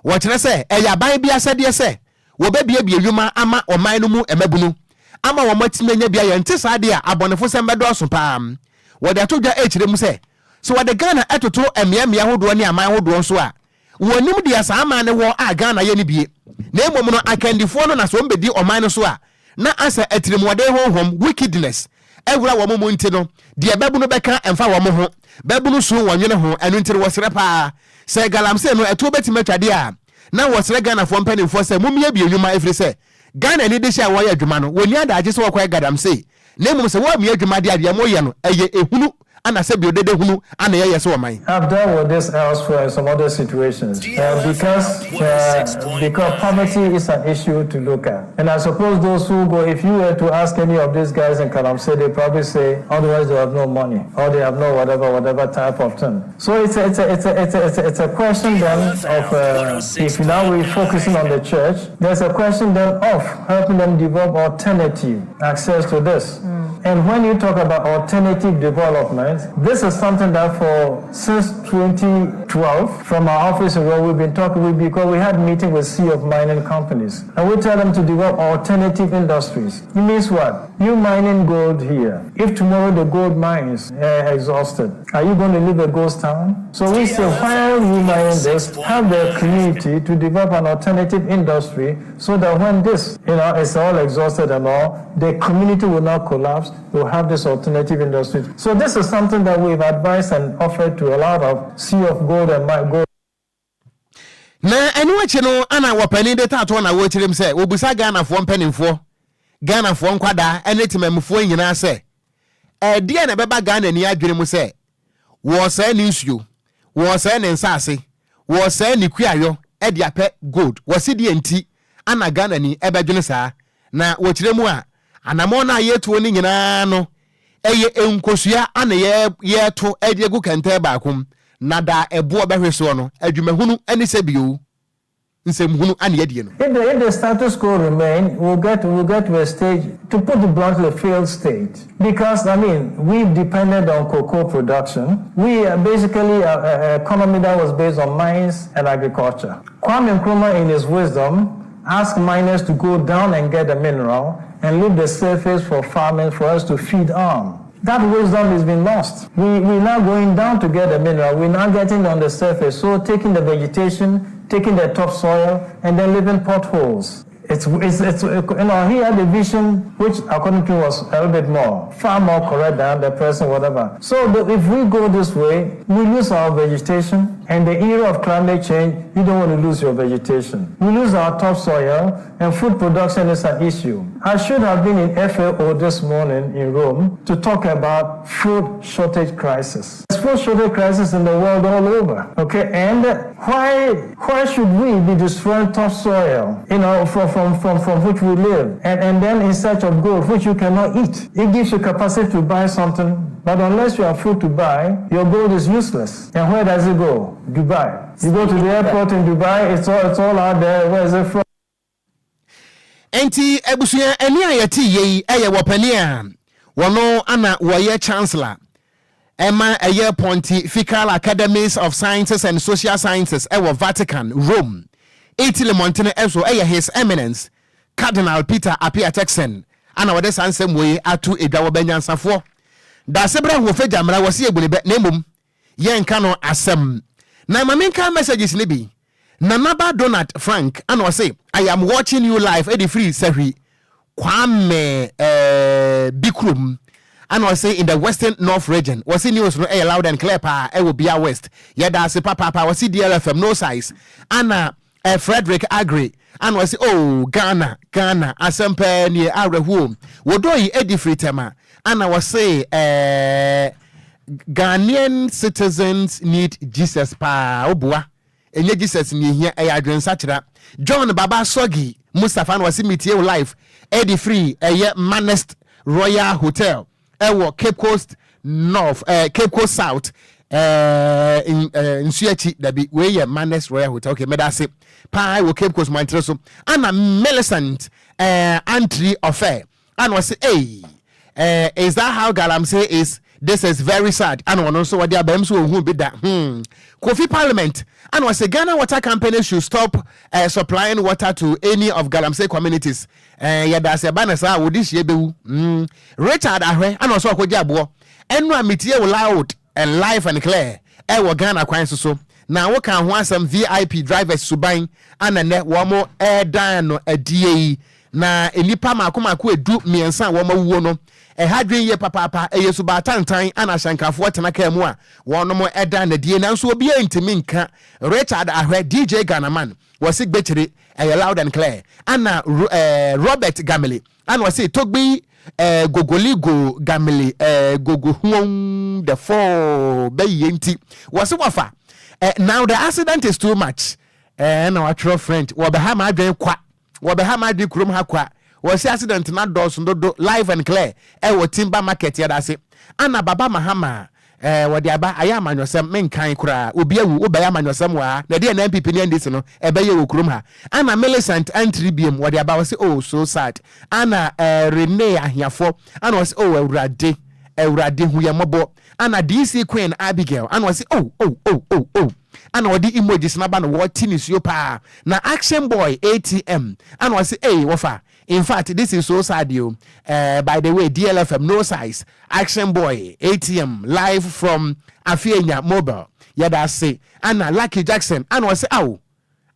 Wɔkyerɛ sɛ, ɛyɛ aban bi asɛdeɛ sɛ wɔbɛbuebue nnwuma ama ɔman no mu mmabunu ama wɔatumi anya bi ayɛ, ɛnte saa deɛ a, abɔnefosɛm bɛdɔɔso pa ara. Wɔde ato dwa rekyerɛ mu sɛ, sɛ wɔde Ghana toto mmeammea hodoɔ ne aman hodoɔ nso a, Wɔnnim deɛ saa aman no wɔ a Ghana yɛ no bie, na mmom no akandifoɔ no na sɛ wɔbɛdi ɔman no so a na asɛ atirimuɔden honhom, wickedness, awura wɔn mu nti no deɛ babunu bɛka mfa wɔn ho, babunu su wɔnwene ho, ɛno nti no wɔsrɛ paa sɛ galamsey no ɛtoɔ bɛtumi atwa deɛ a na wɔsrɛ Ghanafoɔ mpanimfoɔ sɛ mommiebie nnwuma ɛfiri sɛ Ghanani dehyɛ a wɔyɛ adwuma no wɔnni adaagye sɛ wɔkɔyɛ gadamsey Na mmom sɛ woammia adwuma de a, deɛ moyɛ no, ɛyɛ ehunu ana sɛ bio dede hunu ana yɛyɛ sɛ ɔman. I've dealt with this elsewhere in some other situations uh, because uh, because poverty is an issue to look at. And I suppose those who go, if you were to ask any of these guys in Kalamsey, they probably say otherwise they have no money or they have no whatever whatever type of thing. So it's a, it's a, it's a, it's a, it's a, it's a question then of uh, if now we're focusing on the church, there's a question then of helping them develop alternative access to this. Mm. And when you talk about alternative development, this is something that for since 2012, from our office where we've been talking, we, because we had meeting with Sea of mining companies, and we tell them to develop alternative industries. It means what? You mining gold here. If tomorrow the gold mines are exhausted, are you going to leave a ghost town? So we say, while you mine this, have the community to develop an alternative industry so that when this, you know, is all exhausted and all, the community will not collapse. We'll have this alternative industry. So this is something that we've advised and offered to a lot of Sea of Gold and my Gold. Na ɛno akyi no ana wɔpanin de taatoɔ na wɔkyerɛm sɛ wɔbusa Ghanafoɔ mpanimfoɔ, Ghanafoɔ nkwadaa ne temamufoɔ nyinaa sɛ ɛdeɛn na ɛbɛba Ghanani adwene mu sɛ wɔresɛe ne nsuo, wɔresɛe ne nsaase, wɔresɛe ne kuayɔ de apɛ gold. Wɔse deɛ nti ana Ghanani bɛdwene saa? Na wɔkyerɛ mu a, anamɔn no a yɛretuo no nyinaa no, ɛyɛ nkosua ana yɛreto de agu kɛntɛn baako mu, na da a ɛboɔ bɛhwe soɔ no, adwumahunu ne sɛbio nsɛmhunu ana yɛadie no. If the, if the status quo remain, we'll get, we'll get to a stage, to put it bluntly, a failed state. Because, I mean, we've depended on cocoa production. We are basically an economy that was based on mines and agriculture. Kwame Nkrumah, in his wisdom, asked miners to go down and get the mineral and leave the surface for farming for us to feed on. That wisdom has been lost. We, we're now going down to get the mineral. We're now getting on the surface. So taking the vegetation, taking the topsoil, and then leaving potholes. It's, it's, it's, you know, he had a vision which, according to him, was a little bit more, far more correct than the person, whatever. So the, if we go this way, we lose our vegetation, and the era of climate change, you don't want to lose your vegetation. We lose our topsoil, and food production is an issue. I should have been in FAO this morning in Rome to talk about food shortage crisis. There's food shortage crisis in the world all over. Okay, and why why should we be destroying topsoil, you know, from, from, from, from which we live, and, and then in search of gold, which you cannot eat? It gives you capacity to buy something, but unless you have food to buy, your gold is useless. And where does it go? Dubai. You go to the airport in Dubai, it's all, it's all out there. Where is it from? Enti abusua ɛne a yɛte yie yi ɛyɛ wɔpani a wɔno ana wɔyɛ chancellor ɛma ɛyɛ Pontifical Academies of Sciences and Social Sciences ɛwɔ Vatican, Rome, Italy mmɔntene ɛso ɛyɛ His Eminence Cardinal Peter Appiah Turkson ana wɔde saa nsɛm wei ato edwa. Wɔ bɛnyansafoɔ Daasebrɛ Ahoɔfɛ Gyamera wɔse yɛbu ne bɛ na mmom yɛnka no asɛm. Na ma menka messages no bi. Nanaba Donald Frank ana ɔse I am watching you live ɛde firi Sahwi Kwame eh, bi kurom ana ɔse in the Western North Region. Wɔse news no ɛyɛ loud and clear paa ɛwɔ Bia West. Yɛda ase papaapa. Wɔse DLFM no size. Ana eh, Frederick Agri ana ɔse oh Ghana Ghana asɛm pɛɛ nie, awerɛhoɔ. Wɔdɔ yi ɛdi firi Tɛma ana wɔse eh, Ghanaian citizens need Jesus paa. Woboa ɛnyɛ Jesus ne ehia, ɛyɛ adwensakyera. John Baba Sɔgi Mustapha na wɔse metie wo live ɛde firi ɛyɛ Manest Royal Hotel ɛwɔ Cape Coast North, Cape Coast South, nsuo akyi. Dabi, wei yɛ Manest Royal Hotel. Okay, mɛda ase paa wɔ Cape Coast mantere so. Ana Millicent Antri Ɔfɛ ana ɔse ei is that how galamsey is? This is very sad. Ana ɔno nso wɔde abɛm so ohun bi da. Kofi Parliament ana ɔse Ghana Water Company should stop supplying water to any of galamsey communities. Yɛda ase. Ɛba na saa wɔde hyia bɛwu. Richard Ahwɛ ana ɔsɛ ɔkɔgye aboɔ ɛno a metie wo loud and live and clear ɛwɔ Ghana kwan so so na woka ho asɛm. VIP drivers suban ana nɛ wɔn ɛɛdan no adie yi na nnipa mako mako 13 a wɔn awuo no ɛha dwen yie papaapa. Ɛyɛ subaatantan ana ahyɛnkafoɔ tena kaa mu a wɔnom ɛda nadie, nanso obiara ntumi nka. Richard Ahwɛ, DJ Ghanaman, wɔsi gbɛkyire ɛyɛ loud and clear. Ana Robert Gamele ana wɔsi Togbi gogoligo Gamele gogo huon the four bɛyie nti wɔsi wɔfa now the accident is too much. Na watwerɛ French wɔbɛha ma adwen kwa, wɔbɛha ma adwen kurom ha kwa. Wɔsi accident na dɔɔso dodo. Live and clear ɛwɔ Timber Market, yɛda ase. Ana Baba Mahama wɔde aba ayɛ amanyɔsɛm menkan koraa. Obi awu wobɛyɛ amanyɔsɛm wɔ ha na ɛdeɛ na NPP ne NDC no ɛbɛyɛ wɔ kurom ha. Ana Millicent Antiri biem wɔde aba, wɔsi oh so sad. Ana Rene Ahiafoɔ ana wɔsi oh Awurade, Awurade hu yɛn mmɔbɔ. Ana DC Queen Abigail ana wɔsi oh oh oh oh oh, ana wɔde emojis n'aba no wɔte nisuo paa. Na Action Boy ATM ana wɔsi hey wɔfa, in fact this is so sad yo. By the way, DLFM no size. Action Boy ATM live from Afienya Mobile, yɛda ase. Ana Lucky Jackson ana wɔsi aw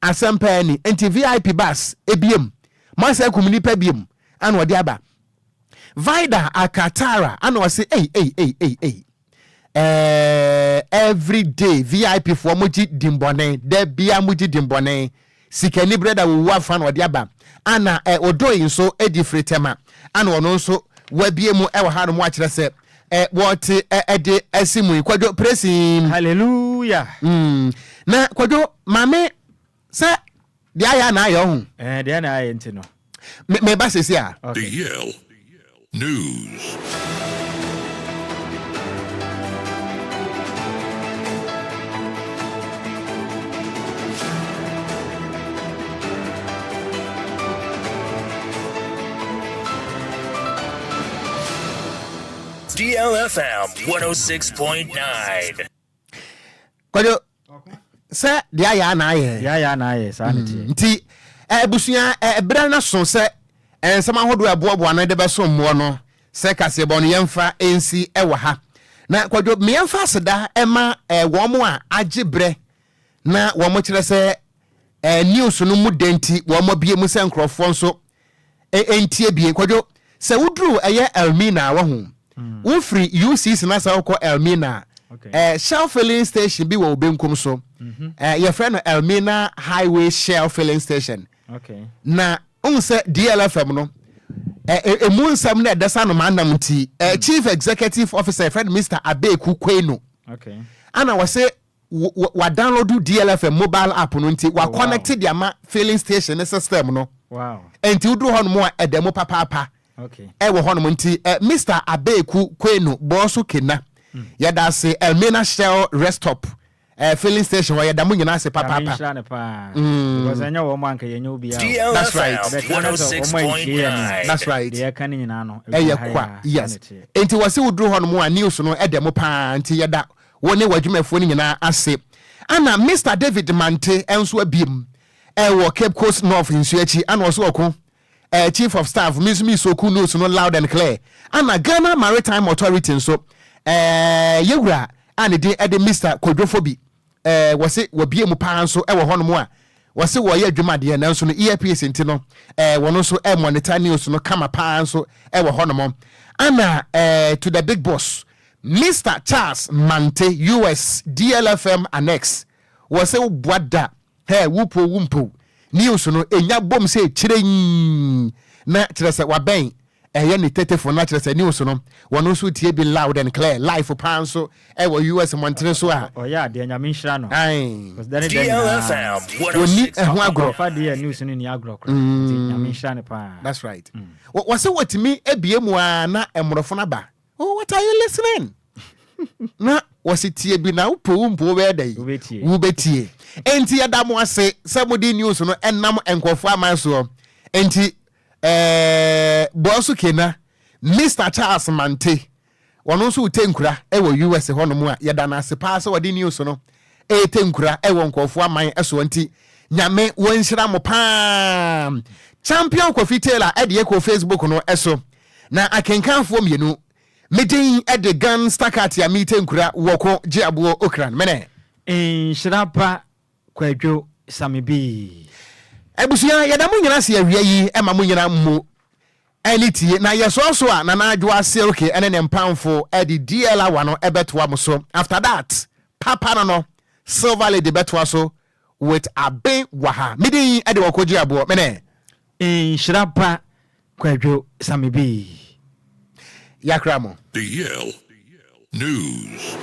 asɛm pɛɛ ni nti VIP bus ebiem masa kum nipa biem ana wɔde aba. Vida Akatara ana wɔsi ei ei ei ei ei, every day VIP foɔ mo gye dimbɔne da bia mo gye dimbɔne sikani brɛ da wowu afa na ɔde aba. Ana ɔdɔ yi nso di firi Tɛma ana ɔno nso wabie mu ɛwɔ ha no mu akyerɛ sɛ wɔte ɛde asi mu yi. Kwadwo presim. Hallelujah. Na Kwadwo maame sɛ deɛ ayɛ ana ayɛ ɔho. Deɛ na ayɛ nti no. Meba sesi a. Okay. The Yale News. DLFM 106.9. Kwadwo. Sɛ deɛ ayɛ a na ayɛ. Deɛ ayɛ a na ayɛ, saa ne teɛ. Nti abusua, ɛberɛ no so sɛ nsɛm ahodoɔ a ɛboaboa no de bɛso mmoɔ no, sɛ kaseɛbɔ no yɛmfa nsi wɔ ha. Na Kwadwo, meɛmfa aseda ma wɔn a agye berɛ na wɔn kyerɛ sɛ news no mu dɛ nti wɔn abie mu sɛ nkurɔfoɔ nso ntie bie. Kwadwo, sɛ woduru ɛyɛ Elmina a, wahu, wofiri UCC na sɛ wokɔ Elmina a, Shell filling station bi wɔ wo benkum so. Yɛfrɛ no Elmina Highway Shell filling station. Na wohu sɛ DLFM no, ɛmu nsɛm no ɛda sa no manam nti, Chief Executive Officer yɛfrɛ no Mr. Abeku Kweno. Ana wɔse wa download DLFM mobile app no nti wa connect de ama filling station ne system no. Nti woduru hɔ nom a, ɛda mu papaapa. Ɛwɔ hɔnom nti Mr. Abeku Kweno bɔɔso kena, yɛda ase. Elmina Shell rest stop filling station hɔ, yɛda mo nyinaa ase papaapa. Nhyira ne paa. Because ɛnyɛ wɔn anka yɛnyɛ obiara. That's right. That's right. Deɛ ɛka ne nyinaa no. Ɛyɛ kwa, yes. Nti wɔsi woduru hɔ nom a, news no ɛda mu paa nti yɛda wɔn ne w'adwumafoɔ no nyinaa ase. Ana Mr. David Mante nso abiem ɛwɔ Cape Coast North nsuo akyi, ana ɔso ɔko Chief of Staff, mi nso mi soku news no loud and clear. Ana Ghana Maritime Authority nso, yɛwura a ne din ɛde Mr. Kodwofo bi, wɔsi wɔbie mu paa nso ɛwɔ hɔnom a wɔsi wɔyɛ adwuma deɛ, nanso no earpiece nti no wɔn nso monitor news no kama paa nso ɛwɔ hɔnom. Ana to the big boss, Mr. Charles Mante, US DLFM Annex, wɔsɛ woboa da hɛ wupo wumpo news no enya bom sɛ kyerɛ na kyerɛ sɛ wabɛn ɛyɛ ne tetefo na kyerɛ sɛ news no wɔn nso tie bi loud and clear live paa nso ɛwɔ US mmɔntene so a. Ɔyɛ adeɛ, Nyame nhyira no. Wɔni ɛho agorɔ. Ɔfa deɛ news no ni agorɔ koraa nti Nyame nhyira no paa. That's right. Wɔsɛ wɔtumi ebie mu a na mmorɔfo no aba, "Oh, what are you listening?" Na wɔsi tie bi na wopɔ wo mpo wobɛyɛ dɛ wobɛtie. Enti yɛda mo ase sɛ mode news no ɛnam nkurɔfoɔ aman soɔ. Enti bɔɔso kena Mr. Charles Mante, wɔno nso wote nkura ɛwɔ US hɔnom a, yɛda no ase paa sɛ wɔde news no ɛɛte nkura ɛwɔ nkurɔfoɔ aman ɛsoɔ. Nti Nyame wɔnhyira mo paa. Champion Kofi Taylor ɛde ɛkɔ Facebook no ɛso na akenkanfoɔ mmienu, medin ɛde Gan Stakat a meete nkura wɔko gye aboɔ okran mene. Nhyira pa, Kwadwo Same bi. Abusua, yɛda mo nyina se awia yi ɛma mo nyina mmu ɛne tie na yɛsoa so a, Nana Adwoa Silke ɛne ne mpamfo ɛde DL awa no ɛbɛtoa mo so. After that, papa no Silver Lady bɛtoa so with Aben Waha. Medin ɛde wɔkɔgye aboɔ mene. Nhyira pa, Kwadwo Same bi. Yakra mo. DL News.